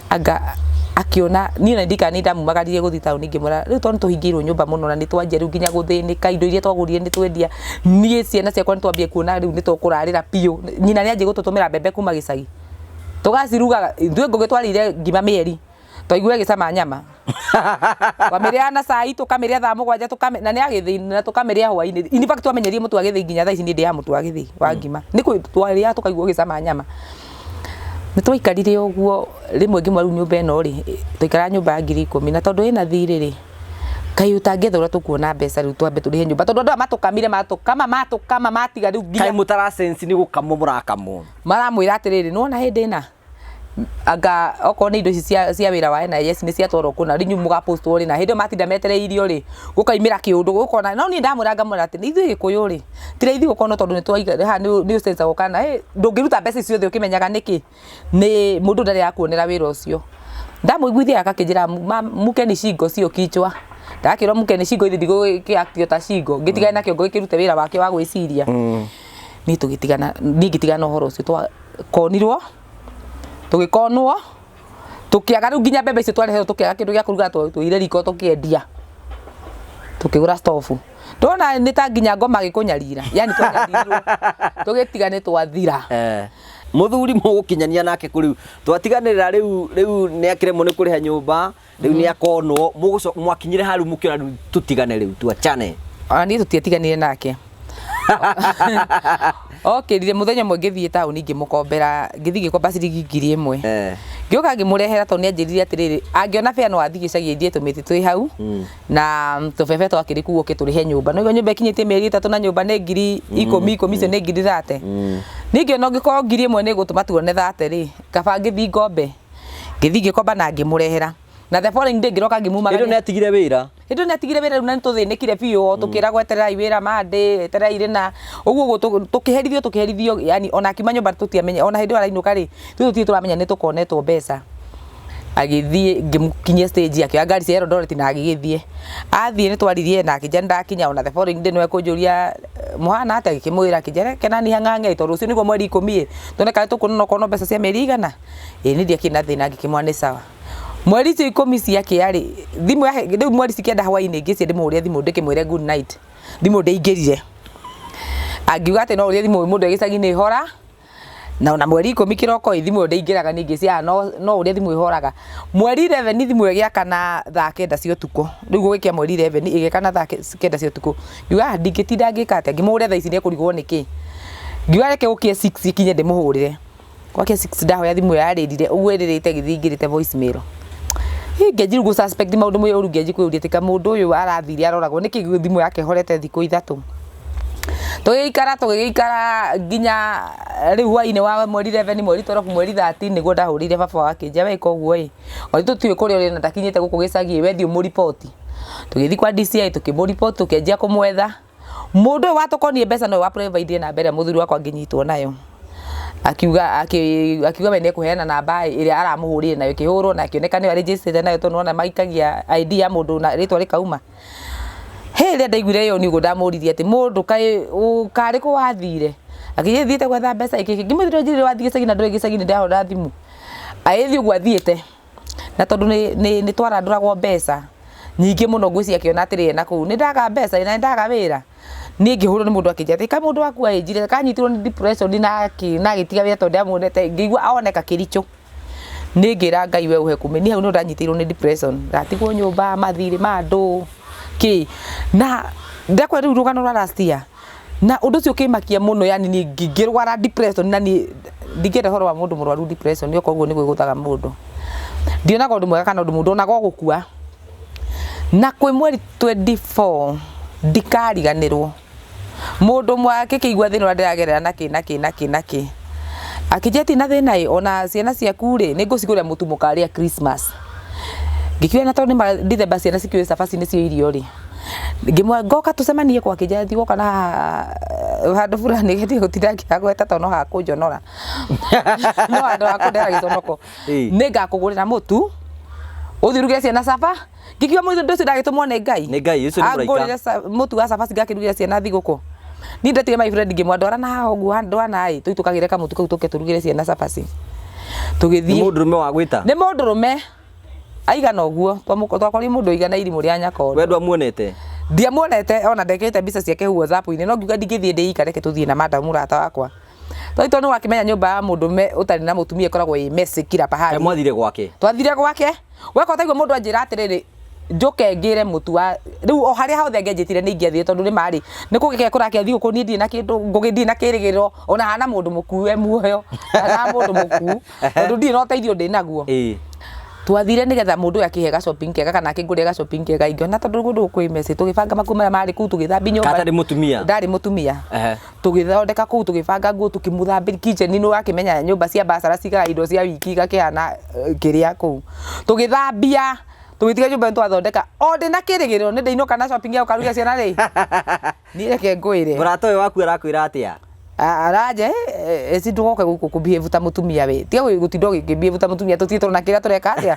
Anga akĩona niĩ ona ndirikana nĩ ndamumagaririe gũthiĩ taũni ngĩmwĩra rĩu tondũ nĩ tũhingĩirwo nyũmba mũno na nĩ twanjia rĩu nginya gũthĩnĩka indo iria twagũrire nĩ twendia. Niĩ ciana ciakwa nĩ twambia kuona rĩu nĩ tũkũrarĩra biũ. Nyina nĩ anjia gũtũtũmĩra mbembe kuma gĩcagi. Tũgaciruga ithuĩ Ngũgĩ twarĩire ngima mĩeri. Twaigua ĩgĩcama nyama. Twamĩrĩaga na cai tũkamĩrĩa thaa mũgwanja tũkamĩ na nĩ ya gĩthĩi na tũkamĩrĩa hwainĩ. In fact twamenyerie mũtu wa gĩthĩi nginya thaa ici niĩ ndĩaga mũtu wa gĩthĩi wa ngima. Nĩ kũ twarĩaga tũkaigua ũgĩcama nyama. Nĩ twaikarire ũguo rĩmwe ngĩmwĩra rĩu nyũmba ĩno rĩ, twaikaraga nyũmba ya 10,000 na tondũ ĩna thirĩ rĩ, kaĩ ũtangĩetha ũrĩa tũkuona mbeca rĩu twambe tũrĩhe nyũmba tondũ andũ aya matũkamire matũkama matũkama matiga rĩu nginya Kaĩ mũtara sense nĩ gũkamwo mũrakamwo. Maramwĩra atĩrĩrĩ, nĩ wona hĩndĩ ĩna anga okorwo nĩ indo ici cia, cia wĩra wa NIS nĩ ciatwarwo kũna rĩu inyuĩ mũgapostwo rĩ na hĩndĩ ĩyo matinda metereirio rĩ gũkaimĩra kĩũndũ gũkona no niĩ ndamwĩra ngamwĩra atĩ ithuĩ gĩkũyũ rĩ ti raithi gũkonwo tondũ nĩ twaiga haha nĩ ũcecagwo kana ndũngĩruta mbeca ici ciothe ũkĩmenyaga nĩkĩ nĩ mũndũ ndarĩ akuonera wĩra ũcio ndamũiguithia agakĩnjĩra mke ni shingo sio kichwa Ndakĩrwo mũke nĩ cingo ithi ndigũgĩaktio ta cingo, ngĩtigana na kĩongo gĩkĩrute wĩra wakĩo wa gwĩciria. Niĩ tũgĩtigana, niĩ ngĩtigana ũhoro ũcio, twakonirwo, tũgĩkonwo, tũkĩaga rĩu nginya mbembe icio twareherwo, tũkĩaga kĩndũ gĩa kũruga, twaire riko tũkĩendia, tũkĩgũra stobu. Ndona nĩ ta nginya ngoma gĩkũnyarira, yani twanyaririrwo tũgĩtiga nĩ twathira. Muthuri mũgũkinyania nake kũ rĩu twatiganĩrĩra rĩu rĩu nĩ akĩremwo nĩ kũrĩha nyũmba rĩu nĩ akonwo mũgũco mwakinyire haru mũkĩona rĩu tũtigane rĩu tuachane. Ona niĩ tũtiatiganire nake. Okĩrire mũthenya ũmwe ngĩthiĩ taũni ngĩmũkombera, ngĩthiĩ ngĩkomba ciringi 1000. Ngĩũka ngĩmũrehera tondũ nĩanjĩrire atĩrĩrĩ, angĩona bĩa no athiĩ gĩcagi endie tũmĩtĩ twĩ hau na tũbebe twakĩrĩ kũu oke tũrĩhe nyũmba. Nĩguo nyũmba ĩkinyĩtie mĩeri 3 na nyũmba nĩ 10,000 10,000 icio nĩ 30,000. Niĩ ngĩona ũngĩkorwo 1000 nĩ ĩgũtũma tuone 30 rĩ, kaba ngĩthiĩ ngombe. Ngĩthiĩ ngĩkomba na ngĩmũrehera. Na the following day ngĩroka Hĩndĩ ĩyo ngĩmumagaria. nĩ atigire wĩra. Hĩndĩ ĩyo nĩ atigire wĩra rĩu na nĩ tũthĩnĩkire biũ o tũkĩragwo etererai wĩra Monday, etererai rĩna. Ũguo ũguo tũkĩherithio tũkĩherithio, yani ona akiuma nyũmba tũtiamenye, ona hĩndĩ ĩyo arainũka rĩ, ithuĩ tũtirĩ tũramenya nĩ tũkonetwo mbeca. Agĩthiĩ ngĩmũkinyia stage akĩoya ngari cia Eldoret na agĩgĩthiĩ. Athiĩ nĩ twaririe na akĩnjĩra nĩ ndakinya, ona the following day nĩwe kũnjũria mũhana atĩa, ngĩkĩmwĩra akĩnjĩra reke nani hang'ang'e tondũ rũciũ nĩguo mweri 10 ĩ, tuone kana tũkuona okorwo no mbeca cia mĩeri igana. Ĩĩ niĩ ndiakĩrĩ na thĩna ngĩkĩmwĩra nĩ sawa. Mweri icio 10 ciakĩa rĩ, thimũ yahe rĩu mweri 9 hwainĩ ngĩciria ndĩmũhũrĩre thimũ ndĩkĩmwĩre good night, thimũ ndĩaingĩrire. Angiuga atĩ no ũrĩe thimũ mũndũ e gĩcagi-inĩ ĩhora, na ona mweri 10 kĩroko ĩ thimũ ĩyo ndĩaingĩraga niĩ ngĩciria no ũrĩa thimũ ĩhoraga. Mweri 11 thimũ ĩyo ĩgĩakana thaa 9 cia ũtukũ, rĩu gũgĩkĩa mweri 11 ĩgĩakana thaa 9 cia ũtukũ. Ngiuga ndingĩtinda ngĩka atĩa, ngĩmũhũrĩra thaa ici nĩ ekũrigwo nĩkĩ. Ngiuga reke gũkĩe 6 ikinye ndĩmũhũrĩre. Gwake 6 ndahoya thimũ ĩyo yarĩrire ũguo ĩrĩrĩte ĩgĩthiĩ ĩingĩrĩte voice mail. Hĩ ngĩanjia rĩu gũ suspect maũndũ mũru ngĩanjia kwĩyũria atĩ mũndũ ũyũ arathire aroragwo nĩkĩ thimũ yake ĩhorete thikũ 3. Tũgĩgĩikara tũgĩgĩikara nginya rĩu hwainĩ wa mweri 11 mweri 12 mweri 13 nĩguo ndahũrĩire baba wao akĩnjĩra we ĩka ũguo ĩ, ona tũtiũĩ kũrĩa ũrĩ na ndakinyĩte gũkũ gĩcagi ĩ, we thiĩ ũmũriboti. Tũgĩthiĩ kwa DCI tũkĩmũriboti tũkĩanjia kũmwetha. Mũndũ ũyũ watũkonie mbeca nowe wa provide namba ĩrĩa mũthuri wakwa angĩnyitwo nayo. Akiuga akiuga we nĩekũheana namba ĩrĩa aramũhũrire nayo ĩkĩhũrwo na ĩkĩoneka nĩyo arĩnjĩcĩte nayo tondũ nĩwona maikagia ID ya mũndũ na rĩtwa rĩkauma. Hĩ rĩrĩa ndaiguire ĩyo nĩguo ndamũririe atĩ mũndũ kaĩ karĩ kũ wathire? Akĩnjĩra thiĩte gwetha mbeca ĩkĩ ngĩmwĩra ndũnjĩrire wathiĩ gĩcagi na ndũrĩ gĩcagi-inĩ ndahũra thimũ. Agĩthiĩ ũguo athiĩte na tondũ nĩ twarandũragwo mbeca nyingĩ mũno ngwĩciria akĩona atĩrĩrĩ ena kũu nĩ ndaga mbeca na nĩ ndaga wĩra. Niĩ ngĩhũrwo nĩ mũndũ akĩnjĩra atĩ kamũndũ waku anjĩrire kanyitirwo nĩ depression na agĩtiga wĩra tondũ ndamuonete ngĩigua oneka kĩritũ. Niĩ ngĩra Ngai we ũhe kũmenya, niĩ hau nĩho ndanyitĩirwo nĩ depression, ndatigwo nyũmba, mathirĩ ma andũ, kĩ. Na ndakwĩra rĩu rũgano rwa last year, na ũndũ ũcio ũkĩmakia mũno yani niĩ ngĩrwara depression na niĩ ndingĩenda ũhoro wa mũndũ mũrwaru depression okorwo ũguo nĩguo ĩgũthaga mũndũ. Ndionaga ũndũ mwega kana ũndũ mũũru, ndonaga o gũkua. Na kwĩ mweri 24 ndikariganĩrwo, mũndũ ũmwe akĩkĩigua thĩna ũrĩa ndĩragerera na kĩ na kĩ na kĩ na kĩ, akĩnjĩra ti na thĩna ĩ, ona ciana ciaku rĩ, nĩ ngũcigũrĩra mũtu mũkarĩa Christmas. Ngĩkiuga na tondũ nĩma December ciana cikĩũĩ cabaci nĩcio irio rĩ, ngĩmwĩra ngoka tũcemanie kũ, akĩnjĩra thiĩ woka na haha handũ fulani ndige gũtinda ngĩhagweta tondũ no hakũnjonora no handũ ha kũndehera gĩconoko, nĩ ngakũgũrĩra mũtu ũthiĩ ũrugĩre ciana caba. Ngĩkiuga mũndũ ũcio ndagĩtũmwo nĩ Ngai. Nĩ Ngai, ũcio nĩ mũraika. Angũrĩre mũtu wa cabaci ngakĩrugĩra ciana thigũkũ. Niĩ ndetigire my friend ngĩmwĩra ndwara na haha ũguo handũ hana ĩ, tũthiĩ tũkagĩre kamũtu kau tũke tũrugĩre ciana cabaci. Nĩ Tũgĩthiĩ. mũndũrũme wa gwĩta? Nĩ mũndũrũme aigana ũguo, twakorire mũndũ ũigana irimũ rĩa nyakondo. We ndwamuonete? Ndiamuonete ona ndekĩrĩte mbica ciake WhatsApp-inĩ no ngiuga ndingĩthiĩ ndĩ ika reke tũthiĩ na madam mũrata wakwa. Tondũ nĩ wakĩmenya nyũmba ya mũndũrũme ũtarĩ na mũtumia ĩkoragwo ĩ messy kila pahali. Kaĩ mwathire gwake? Twathire gwake. Weka ũtaigua mũndũ anjĩra atĩrĩrĩ, njũke ngĩre mũtu wa rĩu o harĩa hothe angĩanjĩtire nĩ ingĩathire tondũ nĩ marĩ nĩ kũgĩkĩa kũrakĩa thigũkũ niĩ ndirĩ na kĩndũ ngũgĩ ndirĩ na kĩrĩgĩrĩro ona hana mũndũ mũkuũ e muoyo kana mũndũ mũkuũ tondũ ndirĩ na ũteithio ndĩ naguo. Twathire nĩgetha mũndũ ũyũ akĩhe ga shopping kega kana akĩngũrĩre ga shopping kega ingĩona tondũ kũndũ kwĩ messy tũgĩbanga makuo marĩa marĩ kũu tũgĩthambia nyũmba. Atarĩ mũtumia? Ndarĩ mũtumia. Tũgĩthondeka kũu tũgĩbanga nguo tũkĩmũthambĩria kitchen nĩ ũrakĩmenya nyũmba cia bacara cigaga indo cia wiki igakĩhana kĩrĩa kũu. Tũgĩthambia tũgĩtiga nyũmba nĩ twathondeka o ndĩna kĩrĩgĩrĩro nĩ ndĩinũka na shopping ya gũkaruga ciana rĩ, niĩ reke ngwĩre. Mũrata ũyũ waku arakwĩra atĩa? Aranja eci ndũgoke gũkũ kũbehave ta mũtumia we tiga gũtinda ũgĩkĩbehave ta mũtumia tũtirĩ tũrona kĩrĩa tũreka atĩa.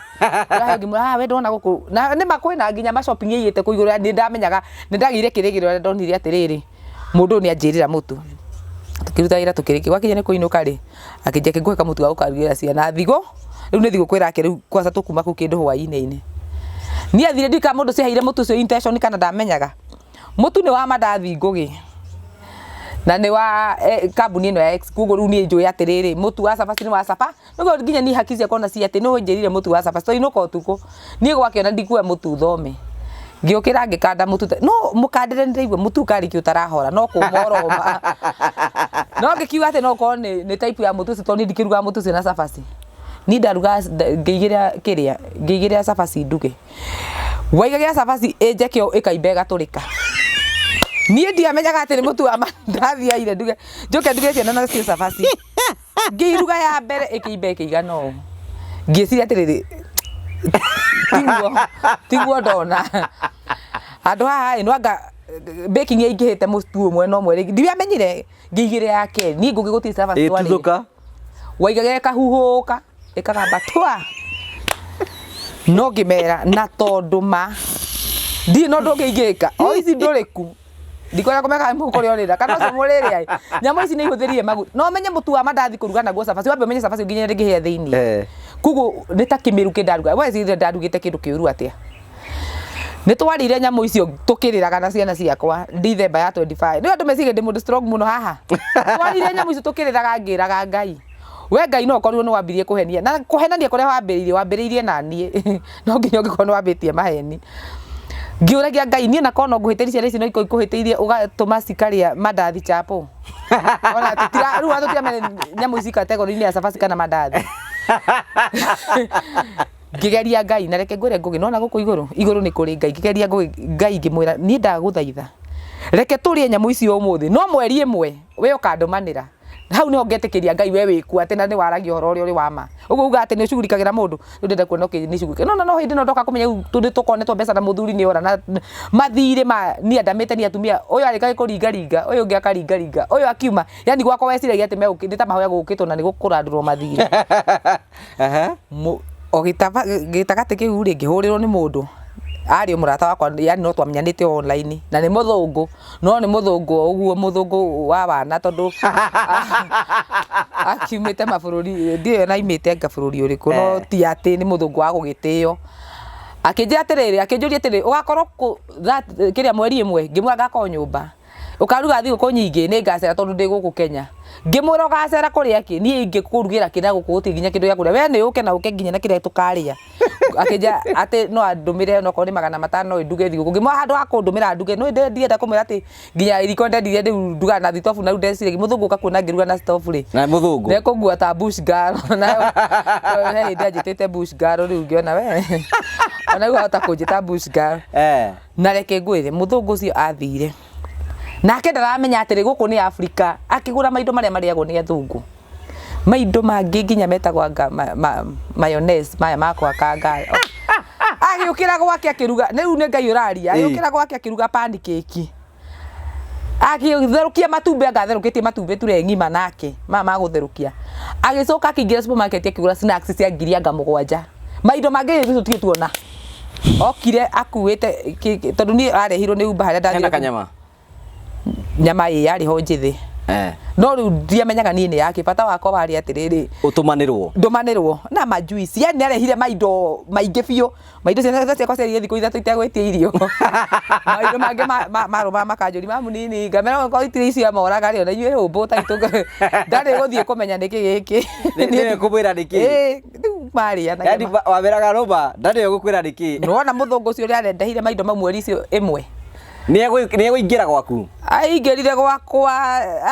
Ũrahe ngĩmwĩra, "Ah, we ndona gũkũ na nĩ ma kwĩna nginya ma shopping ĩiyĩte kũu igũrũ." Nĩ ndamenyaga nĩ ndagĩire kĩrĩgĩrĩro rĩrĩa ndonire atĩrĩrĩ, mũndũ ũyũ nĩ anjĩrĩra mũtu. Tũkĩruta wĩra tũkĩrĩkia, gwakinya nĩ kũinũka rĩ, akĩnjĩra reke ngũhe kamũtu ga gũkarugĩra ciana thigũ, rĩu nĩ thigũkũ ĩrake rĩu kwanza tũkuma kũu kĩndũ hwainĩ-inĩ. Niĩ athire ndiũĩ kana mũndũ ũcio aheire mũtu ũcio intention kana ndamenyaga. Mũtu nĩ wa mandathi Ngũgĩ na nĩ wa kambuni ĩno ya X, koguo rĩu niĩ njũĩ atĩrĩrĩ, mũtu wa cabaci nĩ wa caba, nĩguo nginya niĩ hakiri ciakwa ona ci atĩ nũ ũnjĩrire mũtu wa cabaci, twainũka ũtukũ, niĩ gwakĩa ona ndikuoya mũtu thome. Ngĩũkĩra ngĩkanda mũtu, no mũkandĩre nĩ ndĩraigua mũtu karĩ kĩ ũtarahora no kũma ũroma. No ngĩkiuga atĩ no ũkorwo nĩ type ya mũtu ũcio tondũ niĩ ndikĩrugaga mũtu ũcio na cabaci. Niĩ ndarugaga ngĩigĩrĩra kĩrĩa, ngĩigĩrĩra cabaci nduge. Waigagĩra cabaci ĩnjeke ũũ ĩkaimba ĩgatũrĩka. Niĩ ndiamenyaga atĩ nĩ mũtu wa mandathi aire nduge, njũke nduge ciana nacio cabaci. Ngĩiruga ya mbere ĩkĩimba ĩkĩigana ũũ. Ngĩciria atĩrĩrĩ, tiguo, tiguo ndona. Handũ haha ĩ, nĩwanga baking ĩingĩhĩte mũtu ũmwe na ũmwe rĩngĩ, ndiamenyire ngĩigĩrĩra ya kerĩ, niĩ ngũgĩ gũtirĩ cabaci twarĩire. Ĩtuthũka. Waigagĩra ĩkahuhũka. Ĩkagamba twa no ngĩmera na tondũ ma ndirĩ na ũndũ ũngĩ ingĩka o ici ndũrĩku ndikwenda kũmenya kana mũkũrĩa ũrĩra kana ũcio mũrĩrĩa ĩ nyamũ ici nĩ ihũthĩrire maguta no ũmenye mũtu wa mandathi kũruga naguo cabaci wambe ũmenye cabaci nginya ndĩngĩhĩa thĩinĩ. Koguo nĩ ta kĩmĩrukĩ ndaruga we ciria ndarugĩte kĩndũ kĩũru atĩa. Nĩ twarĩire nyamũ icio tũkĩrĩraga na ciana ciakwa December ya 25. Nĩ andũ meciria ndĩ mũndũ strong mũno haha. Twarĩire nyamũ icio tũkĩrĩraga ngĩraga Ngai. We Ngai no ũkorirwo nĩ wambirie kũhenia na kũhenania kũrĩa wambĩrĩirie wambĩrĩirie na niĩ no nginya ũngĩkorwo nĩ wambĩtie maheni. Ngĩũragia Ngai niĩ na korwo no ngũhĩtĩrie ciana ici no ikorwo ikũhĩtĩirie ũgatũma cikarĩa mandathi chapo. Ona tũtira rĩu ona tũtiramenya nyamũ ici category-inĩ ya cabaci kana mandathi. Ngĩgeria Ngai na reke ngwĩre Ngũgĩ nĩwona gũkũ igũrũ, igũrũ nĩ kũrĩ Ngai. Ngĩgeria Ngũgĩ Ngai ngĩmwĩra niĩ ndagũthaitha reke tũrĩe nyamũ ici ũmũthĩ no mweri ĩmwe we ũkandũmanĩra. Hau niho ngetĩkĩria Ngai we wĩkuo atĩ na nĩ waragia ũhoro ũrĩa ũrĩ wa ma. Ũguo ugaga atĩ nĩ ũcugurikagĩra mũndũ, rĩu ndĩrenda kuona ũkĩnicugurikĩra. No no hĩndĩ ĩno ndoka kũmenya rĩu nĩ tũkonetwo mbeca na mũthuri nĩ ora na mathirĩ ma niĩ andamĩte nĩ atumia, ũyũ arĩkagia kũringaringa, ũyũ ũngĩ akaringaringa, ũyũ akiuma, yani gwakwa weciragia atĩ nĩ ta mahoya gũkĩtwo na nĩ gũkũrandũrwo mathirĩ. O gĩtagatĩ kĩu rĩ, ngĩhũrĩrwo nĩ mũndũ, arĩ o mũrata wakwa yani no twamenyanĩte o online, na nĩ mũthũngũ, no nĩ mũthũngũ o ũguo mũthũngũ wa wana tondũ akiumĩte mabũrũri, ndiũĩ ona aumĩte anga bũrũri ũrĩkũ, no ti atĩ nĩ mũthũngũ wa gũgĩtĩo. Akĩnjĩra atĩrĩrĩ, akĩnjũria atĩrĩrĩ, ũgakorwo kũ kĩrĩa mweri ĩmwe? Ngĩmwĩra ngakorwo nyũmba. Ũkaruga thigũkũ nyingĩ nĩ ngacera tondũ ndĩ gũkũ Kenya. Ngĩmwĩra ũgacera kũrĩa kĩ? Niĩ ingĩkũrugĩra kĩ na gũkũ gũtirĩ nginya kĩndũ gĩa kũrĩa. We nĩ ũke na ũke nginya na kĩrĩa tũkarĩa. Akĩnjĩra atĩ no andũmĩre onokorwo nĩ 500 no nduge thigũkũ. Ngĩmwĩra handũ ha kũndũmĩra nduge, nĩ ndienda kũmwĩra atĩ nginya riko ndendirie rĩu ndugaga na thitobu na rĩu ndeciragia mũthũngũ ũka kuona ngĩruga na thitobu rĩ. Na mũthũngũ? Nĩ ekũngua ta bush girl. Nayo he hĩndĩ anjĩtĩte bush girl rĩu ngĩona we ona rĩu ahota kũnjĩta bush girl. Na reke ngwĩre, mũthũngũ ũcio athire, nake ndaramenya atĩrĩ gũkũ nĩ Afrika, akĩgũra maindo marĩa marĩagwo nĩ athũngũ, maindo mangĩ nginya metagwo anga mayonnaise maya ma kũhaka agĩũkĩra gwake akĩruga, rĩu nĩ Ngai ũraria, agĩũkĩra gwake akĩruga pancake. Agĩtherũkia matumbĩ anga atherũkĩtie matumbĩ ture ng'ima nake maya ma gũtherũkia. Agĩcoka akĩingĩra supermarket akĩgũra snacks cia ngiri anga 7. Maindo mangĩ ithuĩ tũtirĩ tuona. Okire akuĩte tondũ niĩ arehirwo nĩ Uber harĩa Hena ndathire. kanyama? Nyama ĩ yarĩ ho njĩthĩ. No rĩu ndiamenyaga niĩ nĩ yakĩ. Bata wakwa warĩ atĩrĩrĩ. Ũtũmanĩrwo. Ndũmanĩrwo na majuici. Yani nĩ arehire maindo maingĩ biũ. Maindo ciana ciakwa ciarĩire thikũ 3 itegwĩtia irio. Maindo mangĩ marũmaga makanjũria mamu nini ngamera okorwo itirĩ icio moraga rĩ ona inyuĩ hũmbũ ta ndarĩ gũthiĩ kũmenya nĩkĩ gĩkĩ. Nĩwe kũmwĩra nĩkĩ. Ĩĩ rĩu marĩanagia. Yani wameraga rũma ndarĩ ũgũkwĩra nĩkĩ. Nĩwona mũthũngũ ũcio ũrĩa arendehire maindo mau mweri icio ĩmwe. Nĩ egũingĩra gwaku? Aingĩrire gwakwa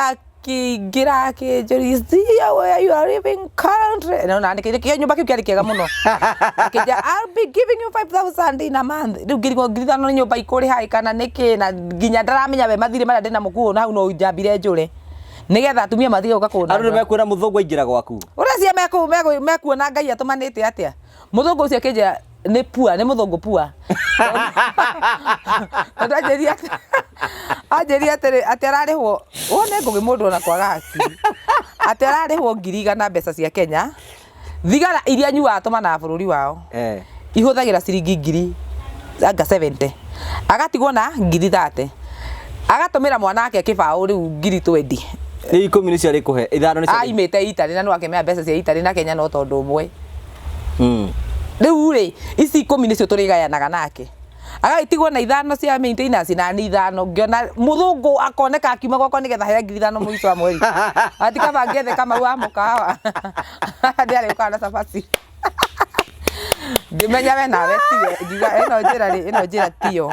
akĩingĩra akĩnjũria see where you are living currently. No na nĩkĩo nyũmba kĩu kĩarĩ kĩega mũno. Akĩnjĩra I'll be giving you 5000 in a month. Rĩu ngĩrigwo 5,000 nĩ nyũmba ikũrĩha ĩ kana nĩkĩ na nginya ndaramenya we mathirĩ marĩa ndĩnamo kuo na hau no njambire njũre. Nĩgetha atumia matige gũka kũnanga. Andũ nĩmekuona mũthũngũ aingĩra gwaku? Ũreciria mekuona Ngai atũmanĩte atĩa? Mũthũngũ ũcio akĩnjĩra Nĩ pua, nĩ mũthũngũ pua, tondũ anjĩrire atĩrĩ atĩ ararĩhwo, wone ngũgĩ mũndũ ona kwaga hakiri, atĩ ararĩhwo 100,000 mbeca cia Kenya. Thigara iria nyuaga tũmanaga bũrũri wao ihũthagĩra ciringi ngiri anga 70, agatigwo na 30,000, agatũmĩra mwana wake kĩbaũ rĩu 20,000. Nĩ 10 nĩcio arĩkũhe, 5 nĩcio. Aimĩte Italy na nĩwakĩmenya mbeca cia Italy na Kenya no tondũ ũmwe. Rĩu rĩ, ici 10 nĩcio tũrĩgayanaga nake, agagĩtigwo na 5 cia maintenance na niĩ 5. Ngĩona mũthũngũ akoneka akiuma gwakwa nĩgetha heo 5,000 mũico wa mweri, ati kaba ngethe Kamau wa mũkawa ndĩarĩũkaga na cabaci. Ngĩmenya we nawe tiwe, ngiuga ĩno njĩra rĩ, ĩno njĩra tiyo.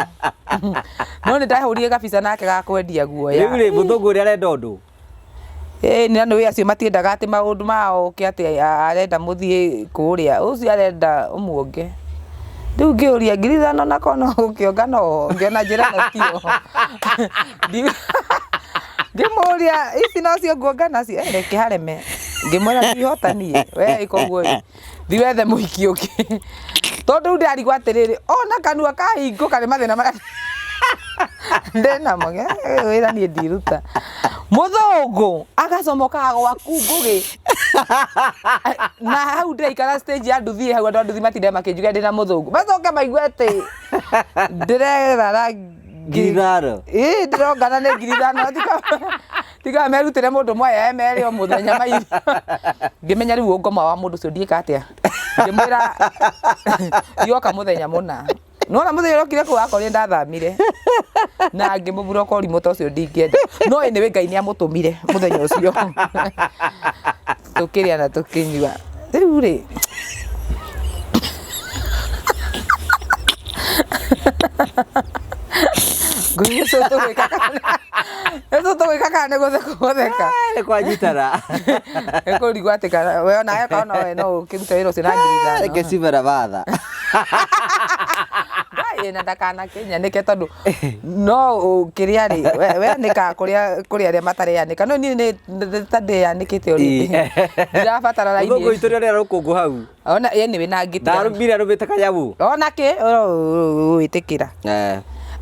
No nĩ ndahũrire gabica nake ga kwendia guoya. Rĩu rĩ, mũthũngũ ũrĩa arenda ũndũ. Ĩĩ na nĩũĩ acio matiendaga atĩ maũndũ mao ũke atĩ arenda mũthiĩ kũrĩa, ũcio arenda ũmuonge. Rĩu ngĩũria 5,000 nako no gũkĩonga no ngĩona njĩra ĩno tiyo. Ngĩmũria ici nocio nguonga nacio, eh reke hareme. Ngĩmwĩra ndihota niĩ, we ĩka ũguo ĩ, thiĩ wethe mũhiki ũngĩ. Tondũ rĩu ndĩrarigwo atĩrĩrĩ, ona kanua kahingũka nĩ mathĩna marĩa ndĩnamo, wĩra niĩ ndiruta. Mũthũngũ agacomokaga gwaku Ngũgĩ. Na hau ndĩraikara stage ya nduthi ĩ hau, andũ a nduthi matinde makĩnjuga ndĩna mũthũngũ. Macoke maigue atĩ ndĩrerara 5,000. Ĩĩ ndĩrongana nĩ 5,000, tiga merutĩre mũndũ ũmwe merĩ o mũthenya mairio. Ngĩmenya rĩu ũngoma wa mũndũ ũcio ndiĩka atĩa. Ngĩmwĩra yoka mũthenya mũna. Nĩwona mũthenya ũrĩa okire kũu akorire ndathamire. Na ngĩmũburoka ũrimũ ta ũcio ndingĩenda. No anyway Ngai nĩ amũtũmire mũthenya ũcio. Tũkĩrĩa na tũkĩnyua. Rĩu rĩ, ngũgĩ ũcio tũgwĩka kana ũcio tũgwĩka kana nĩ gũtheka gũtheka. Nĩ kwanyitana. Nĩ kũrigwo atĩ kana we onawe kana we no ũkĩrute wĩra ũcio na 5,000. Reke cibera batha. Ngai na ndakanakĩnyanĩke tondũ no kĩrĩa rĩ, we anĩkaga kũrĩa kũrĩ arĩa matarĩanĩka, no niĩ nĩ ta ndĩyanĩkĩte already, ndirabatara raini. Mũthũngũ witũ nĩ arĩa rũkũngũ hau. Ona anyway na ngĩtiga. Ndarũmire arũmĩte kanyamũ. Ona kĩ wĩtĩkĩra.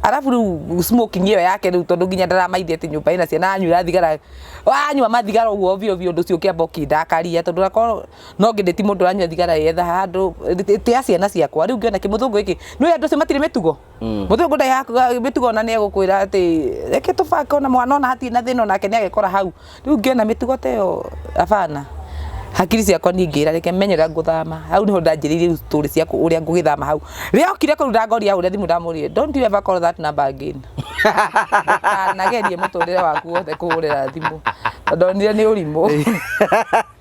Arabu rĩu smoking ĩyo yake rĩu tondũ nginya ndaramaithia atĩ nyũmba ĩna ciana anyuĩra thigara, wanyua mathigara ũguo ovyo ovyo ũndũ ũcio ũkĩamba ũkĩndakaria tondũ akorwo no ngĩndĩ ti mũndũ ũranyua thigara yetha handũ ti ya ciana ciakwa. Rĩu ngĩona kĩmũthũngũ gĩkĩ, nĩũĩ andũ acio matirĩ mĩtugo. Mũthũngũ ndarĩ mĩtugo ona nĩ egũkwĩra atĩ reke tũbange ona mwana ona hatirĩ na thĩna onake nĩ agekora hau. Rĩu ngĩona mĩtugo ta ĩyo abana, hakiri ciakwa niĩ ngĩra reke menye ũrĩa ngũthama. Hau nĩho ndanjĩrĩirie rĩu story cia ũrĩa ngũgĩthama hau. Rĩrĩa okire kũu ndangorire ahũrĩra thimũ ndamũrire, don't you ever call that number again. Ndũkanagerie mũtũrĩre waku wothe kũhũrĩra thimũ, tondũ ndonire nĩ ũrimũ.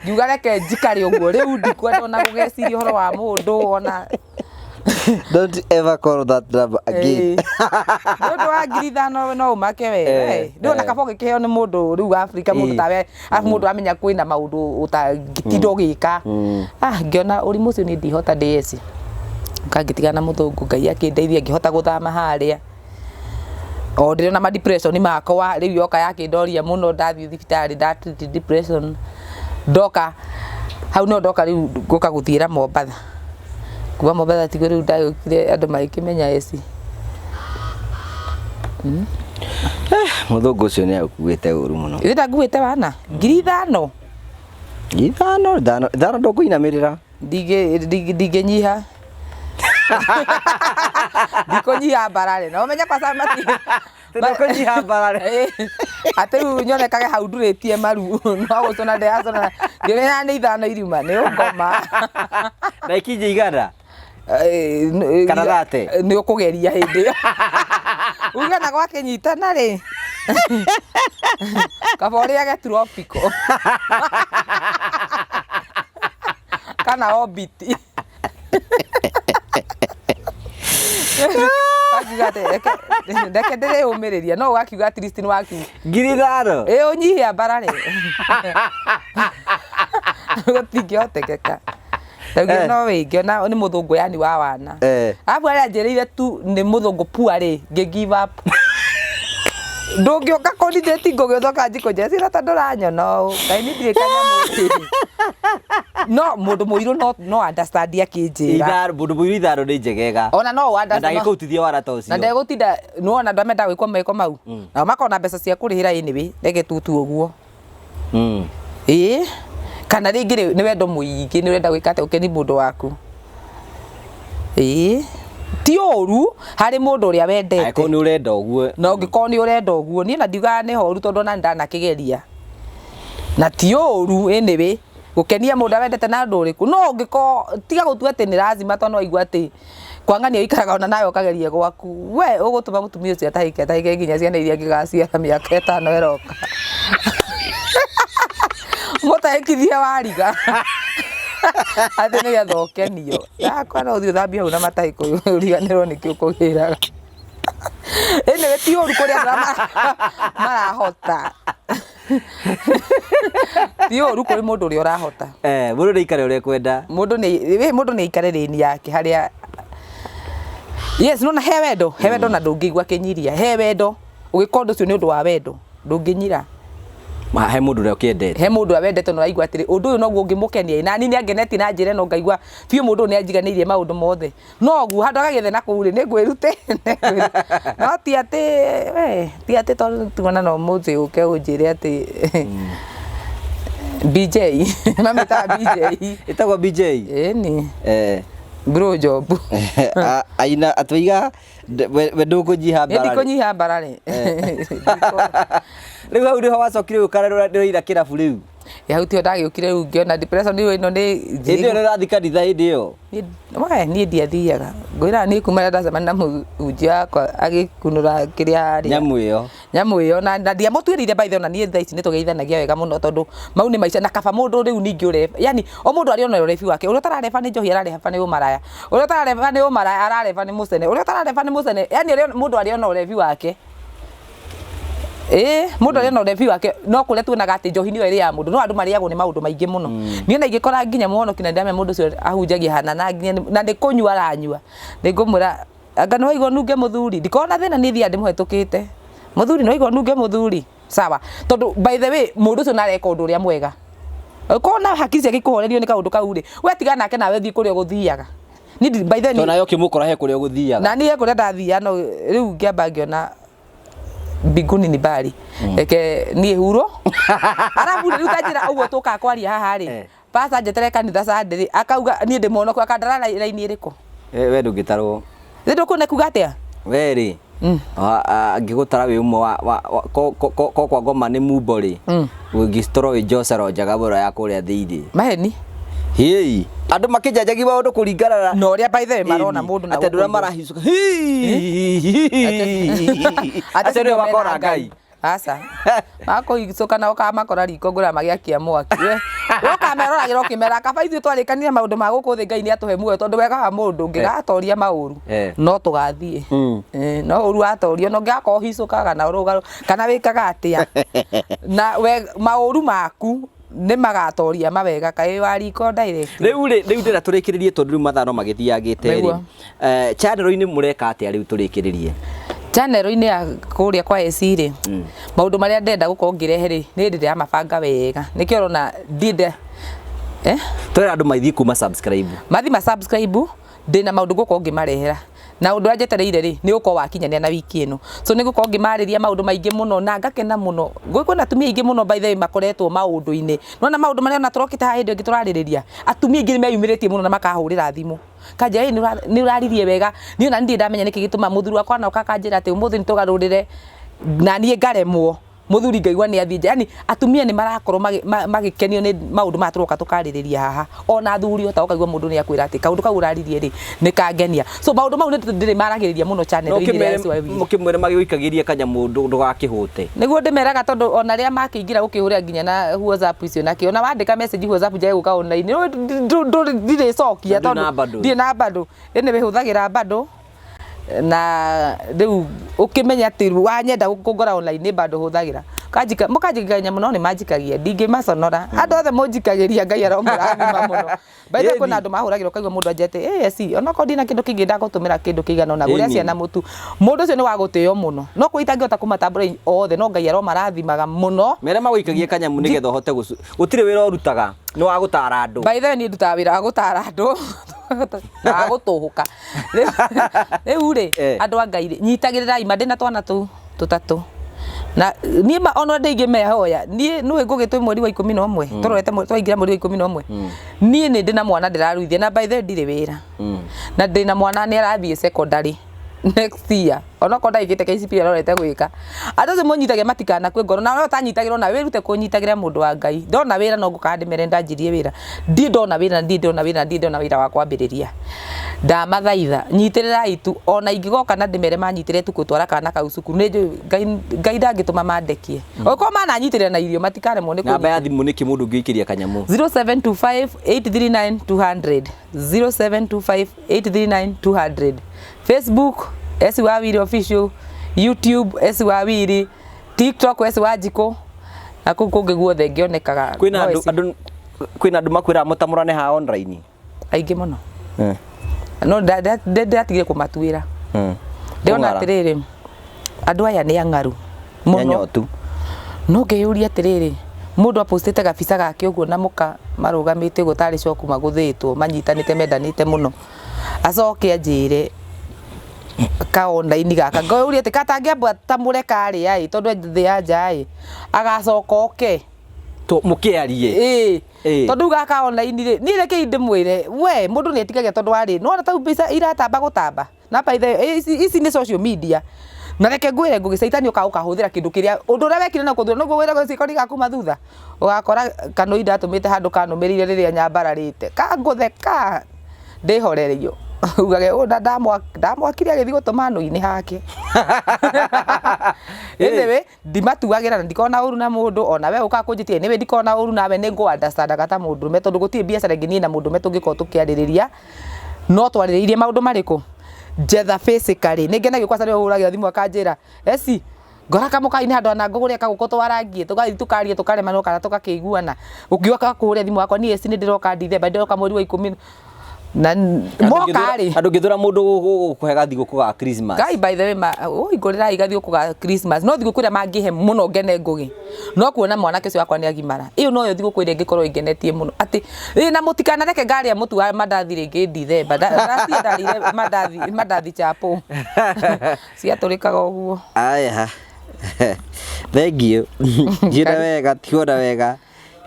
Ngiuga reke njikare ũguo rĩu ndikwenda ona gũgeciria ũhoro wa mũndũ ona. Don't ever call that number again. Nĩ ũndũ wa 5,000 no ũmake we. Rĩu ona kaba ũgĩkĩheo nĩ mũndũ rĩu Afrika, mũndũ tawe, arabu mũndũ amenya kwĩna maũndũ ũtangĩtinda ũgĩka. Ah, ngĩona ũrimũ ũcio niĩ ndihota ndĩyeci. Ngĩtigana na mũthũngũ, Ngai akĩndeithia ngĩhota gũthama harĩa. O ndĩrĩ na ma depression makwa, rĩu yoka yakĩndoria mũno, ndathiĩ thibitarĩ nda treat depression. Ndoka hau no ndoka rĩu ngũka gũthiĩra Mombatha. Kuma Mombatha tiguo rĩu ndagĩũkire andũ magĩkĩmenya eci. Mũthũngũ ũcio nĩ agũkuĩte ũru mũno. Ithe ndanguĩte wana 5,000. 5,000, 5, 5 ndũkũinamĩrĩra. Ndingĩnyiha. Ndikũnyiha mbararĩ. Na ũmenye kwa mati. Ndũkũnyiha mbararĩ. Atĩ rĩu nyonekage hau ndurĩtie maru no gũcũna ndĩracũna. Ngĩmenya nĩ 5 iriuma nĩ ũngoma. Na ikinye 100. Kana 30. Nĩ ũkũgeria hĩndĩ ĩyo. Uge na gwakĩnyitana rĩ. Kaba ũrĩage tropical. Kana orbit. Akiuga atĩ reke ndĩrĩũmĩrĩria, no ũgakiuga at least nĩ wakiuga. 5,000. Ĩ ũnyihia mbararĩ. Gũtingĩhotekeka. Ndaugire no wĩ, ngĩona nĩ mũthũngũ yani wa wana. Arabu arĩa anjĩrĩire tu nĩ mũthũngũ pua rĩ, ngĩ give up. Ndũngĩũka kũndithĩti ngũgĩũcoka njikũ njecira ta ndũranyona ũũ. Ngai niĩ ndirĩ kanyamũ. No mũndũ mũirũ no no understand akĩnjĩra. Itharo mũndũ mũirũ itharo nĩ njegega. Ona no Na understand. ndangĩkũrutithia wara ta Na ũcio. ndegũtinda nĩwona andũ arĩa mendaga gwĩkwo meko mau. Nao makona mbeca cia kũrĩhĩra anyway, reke tu ũguo. Ĩĩ kana rĩngĩ rĩ, nĩ wendo mũingĩ nĩ ũrenda gwĩka atĩa ũkenie mũndũ waku. Ĩĩ ti ũru harĩ mũndũ ũrĩa wendete. Angĩkorwo nĩ ũrenda ũguo. Na ũngĩkorwo nĩ ũrenda ũguo, niĩ na ndiugaga nĩ horu tondũ ona nĩ ndanakĩgeria. Na ti ũru anyway gũkenia mũndũ ũrĩa wendete na ũndũ ũrĩkũ, no ũngĩkorwo tiga gũtua atĩ nĩ lazima tondũ nĩ waigua atĩ kwang'ania ũikaraga ona nawe ũkageria gwaku, we ũgũtũma mũtumia ũcio atahĩke atahĩke nginya ciana iria angĩgaciara mĩaka 5 ĩroka. Mũtahĩkithie wariga atĩ nĩgetha ũkenio. Yakwa no ũthiĩ ũthambie hau na matahĩko ũriganĩrwo nĩkĩ ũkũgĩraga. Anyway ti ũru kũrĩ andũ arĩa marahota. Ti ũru kũrĩ mũndũ ũrĩa ũrahota. Mũndũ nĩ aikare ũrĩa ekwenda. Mũndũ nĩ mũndũ nĩ aikare lane yake harĩa. Yes, nona he wendo, he wendo na ndũngĩigua kĩnyiria. He wendo, ũgĩka ũndũ ũcio nĩ ũndũ wa wendo, ndũngĩnyira. He mũndũ ũrĩa ũkĩendete. He mũndũ ũrĩa wendete na ũraigua atĩrĩ, ũndũ ũyũ noguo ũngĩmũkenia na niĩ nĩ angenetie na njĩra ĩno ngaigua biũ mũndũ ũyũ nĩ anjiganĩirie maũndũ mothe. No ũguo handũ agagĩethe na kũu rĩ, nĩ ngwĩrute. No ti atĩ we, ti atĩ tondũ tuona no ũmũthĩ ũke ũnjĩre atĩ BJ, mamĩtaga BJ. Ĩtagwo BJ? Ĩni. Bro job. Aina atũiga we ndũkũnyiha Niĩ mbararĩ. ndikũnyiha mbararĩ. Rĩu hau nĩho wacokire gũkara ndũraira kĩrabu rĩu. Hau tiho ndagĩũkire rĩu ngĩona depression rĩu ĩno nĩ Hĩndĩ ĩyo nĩ ũrathiĩ kanitha hĩndĩ ĩyo? We niĩ ndiathiaga. Ngwĩraga niĩ kuma rĩrĩa ndacemania na mũhunjia wakwa agĩkunũra kĩrĩa arĩa. Nyamũ ĩyo. Nyamũ ĩyo na ndiamũtuĩrĩire by the way ona niĩ thaa ici nĩ tũgeithanagia wega mũno tondũ mau nĩ maica na kaba mũndũ rĩu ningĩ ũre yani o mũndũ arĩ ona ũrebi wake ũrĩa ũtarareba nĩ njohi arareba nĩ ũmaraya ũrĩa ũtarareba nĩ ũmaraya arareba nĩ mũcene ũrĩa ũtarareba nĩ mũcene yani mũndũ arĩ ona ũrebi wake. Ĩĩ mũndũ arĩ ona ũrebi wake no kũrĩa tuonaga atĩ njohi nĩyo ĩrĩaga mũndũ no andũ marĩagwo nĩ maũndũ maingĩ mũno. Niĩ ona ingĩkora nginya mũhonoki na ndĩramenya mũndũ ũcio ahunjagia hana na nginya na nĩ kũnyua aranyua nĩ ngũmwĩra anga nĩ waigua nunge mũthuri ndikoragwo na thĩna niĩ thiaga ndĩmũhetũkĩte mũthuri nĩ waigua nunge mũthuri sawa tondũ by the way mũndũ ũcio nĩ areka ũndũ ũrĩa mwega ũkorwo na hakiri ciake ikũhorerio nĩ kaũndũ kau rĩ we tigana nake nawe thiĩ kũrĩa ũgũthiaga. Niĩ by the way Tondũ nawe ũkĩmũkora he kũrĩa ũgũthiaga. Na niĩ he kũrĩa ndathiaga no rĩu ngĩamba ngĩona mbinguni ni mbali reke niĩ hurwo arabu rĩu ta njĩra ũguo tũkaga kwaria haha rĩ pastor njetere kanitha Sunday rĩ akauga niĩ ndĩ mũhonoku akandara raini ĩrĩkũ? We ndũngĩtarwo. Rĩu ndũkuona kuga atĩa? We rĩ angĩgũtara wĩ ũmwe wa ko kwa ngoma nĩ mumbo rĩ ũngĩtorwo wĩ njocero njega mũno ya kũrĩa thĩinĩ. Maheni. Hĩi andũ makĩnjanjagia maũndũ kũringana na na ũrĩa by the way marona mũndũ na atĩ andũ arĩa gũkũ igũrũ. marahicũka atĩ nĩo makora Ngai. Aca. Makũhicũka na ũkamakora riko ngũra magĩakia mwaki. We ũkameroragĩra ũkĩmera kaba ithuĩ twarĩkanire maũndũ ma gũkũ thĩ Ngai nĩ atũhe muoyo tondũ wega wa mũndũ ũngĩgatoria maũru no tũgathiĩ. No ũru watorio no ũngĩgakorwo ũhicũkaga na ũrũgarũ kana wĩkaga atĩa na we maũru maku nĩ magatoria mawega kaĩ wa riko direct. Rĩu rĩ rĩu ndĩra tũrĩkĩrĩrie tondũ rĩu mathaa no magĩthiangĩte rĩ. Channel-inĩ mũreka atĩa rĩu tũrĩkĩrĩrie? Channel-inĩ ya kũrĩa kwa AC rĩ maũndũ marĩa ndĩrenda gũkorwo ngĩrehe rĩ nĩ ndĩramabanga wega nĩkĩo ũrona ndiende Tũrera andũ mathiĩ kuma subscribe. Mathiĩ ma subscribe ndĩna maũndũ ngũkorwo ngĩmarehera na ũndũ ũrĩa njetereire rĩ nĩ ũgũkorwo wakinyanĩra na wiki ĩno so nĩ ngũkorwo ngĩmarĩria maũndũ maingĩ mũno na ngakena mũno kwĩna atumia aingĩ mũno by the way makoretwo maũndũ-inĩ nona maũndũ marĩa ona tũrokĩte haha hĩndĩ ĩngĩ tũrarĩrĩria atumia aingĩ nĩ meyumĩrĩtie mũno na makahũrĩra thimũ kanjĩra nĩ ũraririe wega niĩ ona ndirĩ ndamenya nĩkĩ gĩtũma mũthuri wakwa ona oka akanjĩra atĩ ũmũthĩ nĩ tũgarũrĩre na niĩ ngaremwo mũthuri ngaigua nĩ athiĩ nja yani atumia nĩ marakorwo magĩkenio nĩ maũndũ maya tũroka tũkarĩrĩria haha ona athuri ota ũkaigua mũndũ nĩ akwĩra atĩ kaũndũ kau ũraririe rĩ nĩ kangenia so maũndũ mau nĩ ndĩrĩ maragĩrĩria mũno channel-inĩ ya SYV. Mũkĩmwĩre magĩgũikagĩrie kanyamũ ndũgakĩhũte. Nĩguo ndĩmeraga tondũ ona rĩrĩa makĩingĩra gũkĩhũrĩra nginya na WhatsApp icio nakĩ ona wandĩka message WhatsApp njage gũka online ndirĩcokia Ndũrĩ na tondũ bundle. ndirĩ na bundle ĩnĩ wĩhũthagĩra bundle. Na rĩu ũkĩmenya atĩ wanyenda kũngora online nĩ bado hũthagĩra. Kanjika mũkanjikagia mũno, nĩ manjikagia, ndingĩmaconora. Andũ othe mũnjikagĩria, Ngai aromũrathima mũno. By the way, kwĩna andũ mahũragĩra ũkaigua mũndũ anjĩte eh si onokorwo ndina kĩndũ kĩngĩ ndagũtũmĩra kĩndũ kĩigana ũna, gũrĩa ciana mũtu. Mũndũ ũcio nĩ wa gũtĩo mũno, no kũrĩa itangĩhota kũmatambũra othe, no Ngai aromarathimaga mũno. Mere magũikagie kanyamũ nĩgetha ũhote gũcu. Gũtirĩ wĩra ũrutaga, nĩ wa gũtara andũ. By the way, niĩ ndutaga wĩra wa gũtara andũ na wa gũtũhũka. Rĩu rĩ, andũ a Ngai rĩ, nyitagĩrĩrai ma, ndĩna twana tũu tũtatũ na niĩ ma ona andũ aingĩ mehoya niĩ nĩũĩ Ngũgĩ, twĩ mweri wa 11, tũrorete twaingĩra mweri wa 11. Niĩ nĩ ndĩ na mwana ndĩraruithia, na by the way ndirĩ wĩra, na ndĩ na mwana nĩ arathiĩ secondary next year, onokorwo ndagĩkĩte KCPE arorete gwĩka. Andũ acio mũnyitagia matikanakue ngoro, na we ũtanyitagĩrwo na wĩrute kũnyitagĩra mũndũ wa Ngai. Ndona wĩra no ngũkaga ndĩmere ndanjirie wĩra, ndirĩ ndona wĩra, ndirĩ ndona wĩra, ndirĩ ndona wĩra wa kwambĩrĩria. Ndamathaitha, nyitĩrĩrai tu, ona ingĩgoka na ndĩmere manyitĩrĩre tu gũtwara kana kau cukuru, nĩ njũĩ Ngai, Ngai ndangĩtũma mandekie. Okorwo mananyitĩrĩra na irio, matikaremwo nĩ Namba ya thimũ nĩkĩ mũndũ ũngĩikĩria kanyamũ? 0725 839 200, 0725 839 200. Facebook S Wawiri Official, YouTube S Wawiri, TikTok S Wanjikũ, na kũu kũngĩ guothe ngĩonekaga. Kwĩna no andũ S. Andũ kwĩna andũ makwĩraga mũtamũrane ha online? Aingĩ mũno, no ndatigire kũmatuĩra. Ndĩrona Kũng'ara. atĩrĩrĩ, andũ aya nĩ ang'aru mũno. Nyanyotu. No ngĩyũria atĩrĩrĩ, mũndũ apostĩte gabica gake ũguo na mũka marũgamĩte ũguo tarĩ coku magũthĩtwo, manyitanĩte, mendanĩte mũno, acoke anjĩre ka online gaka, ngeyũria atĩ katangĩamba tamũre karĩa ĩ, tondũ thĩ ya nja ĩ, agacoka oke. Mũkĩarie. Ĩĩ. Ĩĩ. Tondũ rĩu gaka online rĩ, niĩ rekei ndĩmwĩre, we mũndũ nĩ etigagia, tondũ warĩ nĩwona tau mbica iratamba gũtamba na by the way, ici nĩ social media, na reke ngwĩre Ngũgĩ, caitani ũkaga ũkahũthĩra kĩndũ kĩrĩa ũndũ ũrĩa wekire na kũthura nĩguo wĩra ciĩko igakuma thutha. Ũgakora kanũi ndatũmĩte handũ kanũmĩrĩire rĩrĩa nyambararĩte kangũtheka ndĩhorerio, ugage ũũ na ndamwakire agĩthiĩ gũtũma nũ-inĩ hake. Anyway, ndimatuagĩra na ndikoragwo na ũru na mũndũ, ona we ũkaga kũnjĩtia. Anyway, ndikoragwo na ũru nawe, nĩ ngũ understandaga ta mũndũrũme, tondũ gũtirĩ biacara ĩngĩ niĩ na mũndũrũme tũngĩkorwo tũkĩarĩrĩria, no twarĩrĩirie maũndũ marĩkũ njetha. Physically nĩ ngenagio kwanza nĩwe ũhũragĩra thimũ akanjĩra, "Eci ngora kamũkainĩ handũ ana ngũgũre kagũkũ twarangie," tũgathiĩ tũkaria, tũkaremanwo kana tũgakĩiguana. Ũngĩũka kũhũrĩra thimũ wakwa, "Niĩ eci nĩ ndĩroka Ndithemba, ndĩroka mweri wa 10," na moka rĩ. Andũ ngĩthũra mũndũ gũkũhe gathigũkũ ga Christmas. Ngai, by the way, ma ũingũrĩrai gathigũkũ ga Christmas, no thigũkũ ĩrĩa mangĩhe mũno ngene Ngũgĩ no kuona mwanake ũcio wakwa nĩ agimara. Ĩyo noyo thigũkũ ĩrĩa ĩngĩkorwo ĩngenetie mũno atĩ ĩ, na mũtikanareke ngarĩa mũtu wa mandathi rĩngĩ Ndithemba. Last year ndarĩire mandathi, mandathi chapo ciatũrĩkaga ũguo. Aya, thank you. Njĩra wega, tiguona wega,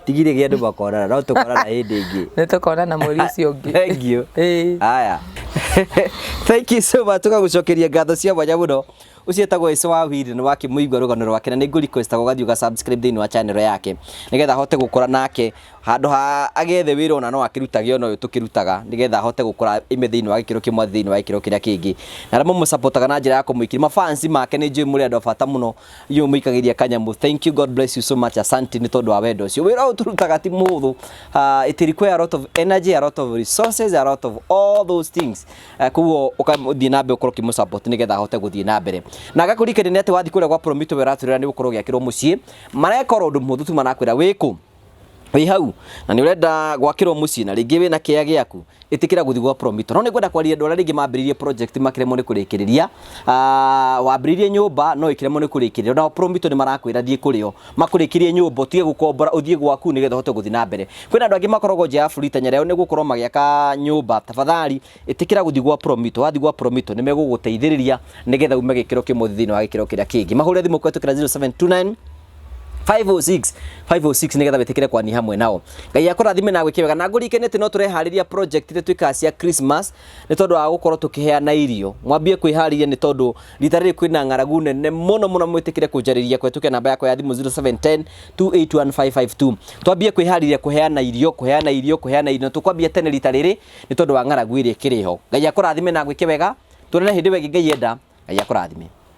tigire gĩa andũ makonana, no tũkonana hĩndĩ ĩngĩ. Nĩ tũkonana mweri ũcio ũngĩ. Thank you. Ĩĩ. Aya, thank you so much, tũgagũcokeria ngatho cia mwanya mũno. Ũcio etagwo Ece wa Wili, nĩ wakĩmũigua rũgano rwake, na nĩ ngũ request ũgathiĩ ũga subscribe thĩinĩ wa channel yake nĩgetha ahote gũkũra nake, handũ ha agethe wĩra ona no akĩrutage ona ũyũ tũkĩrutaga, nĩgetha ahote gũkũra ime thĩinĩ wa gĩkĩro kĩmwe thĩinĩ wa gĩkĩro kĩrĩa kĩngĩ. Na arĩa mũmũsupportaga na njĩra ya kũmũikĩria mafans make, nĩ njũĩ mũrĩ andũ a bata mũno, inyuĩ mũikagĩria kanyamũ. Thank you, God bless you so much. Asante nĩ tondũ wa wendo ũcio. Wĩra ũyũ tũrutaga ti mũhũthũ. It require a lot of energy, a lot of resources, a lot of all those things. Koguo ũgathiĩ na mbere ũkorwo ũkĩmũ support nĩgetha ahote gũthiĩ na mbere. Na ngakũririkania nĩ atĩ wathiĩ kũrĩa gwa Promito we ũratwĩra nĩ gũkorwo ũgĩakĩrwo mũciĩ, mareka oro ũndũ mũhũthũ tu, marakwĩra wĩkũ wĩ hau na nĩ ũrenda gwakĩrwo mũciĩ na rĩngĩ wĩna kĩea gĩaku, ĩtĩkĩra gũthiĩ gwa Promito. No nĩ ngwenda kwaria andũ arĩa rĩngĩ mambĩrĩirie project makĩremwo nĩ kũrĩkĩrĩria. Wambĩrĩirie nyũmba no ĩkĩremwo nĩ kũrĩkĩrĩria, nao Promito nĩ marakwĩra thiĩ kũrĩo makũrĩkĩrie nyũmba, ũtige gũkombora, ũthiĩ gwaku nĩgetha ũhote gũthiĩ na mbere. Kwĩna andũ angĩ makoragwo nja ya bũrũri tenya rĩao nĩ gũkorwo magĩaka nyũmba. Tafadhali ĩtĩkĩra gũthiĩ gwa Promito. Wathiĩ gwa Promito nĩ megũgũteithĩrĩria nĩgetha ume gĩkĩro kĩmwe thĩinĩ wa gĩkĩro kĩrĩa kĩngĩ. Mahũre thimũ kũhetũkĩra 0729 506 506 nĩgetha wĩtĩkĩre kwania hamwe nao. Ngai akũrathime na gwĩke wega, na ngũririkanie atĩ no tũreharĩria project iria twĩkaga cia Christmas nĩ tondũ wa gũkorwo tũkĩheana irio. Mwambie kwĩharĩria nĩ tondũ rita rĩrĩ kwĩna ng'aragu nene mũno mũno. Mwĩtĩkĩre kũnjarĩria kũhetũkĩra namba yakwa ya thimũ 0710 281552. Twambie kwĩharĩria kũheana irio, kũheana irio, kũheana irio. Tũkwambia tene rita rĩrĩ nĩ tondũ wa ng'aragu ĩrĩa ĩkĩrĩ ho. Ngai akũrathime na gwĩke wega. Tuonane hĩndĩ ĩyo ĩngĩ Ngai enda. Ngai akũrathime.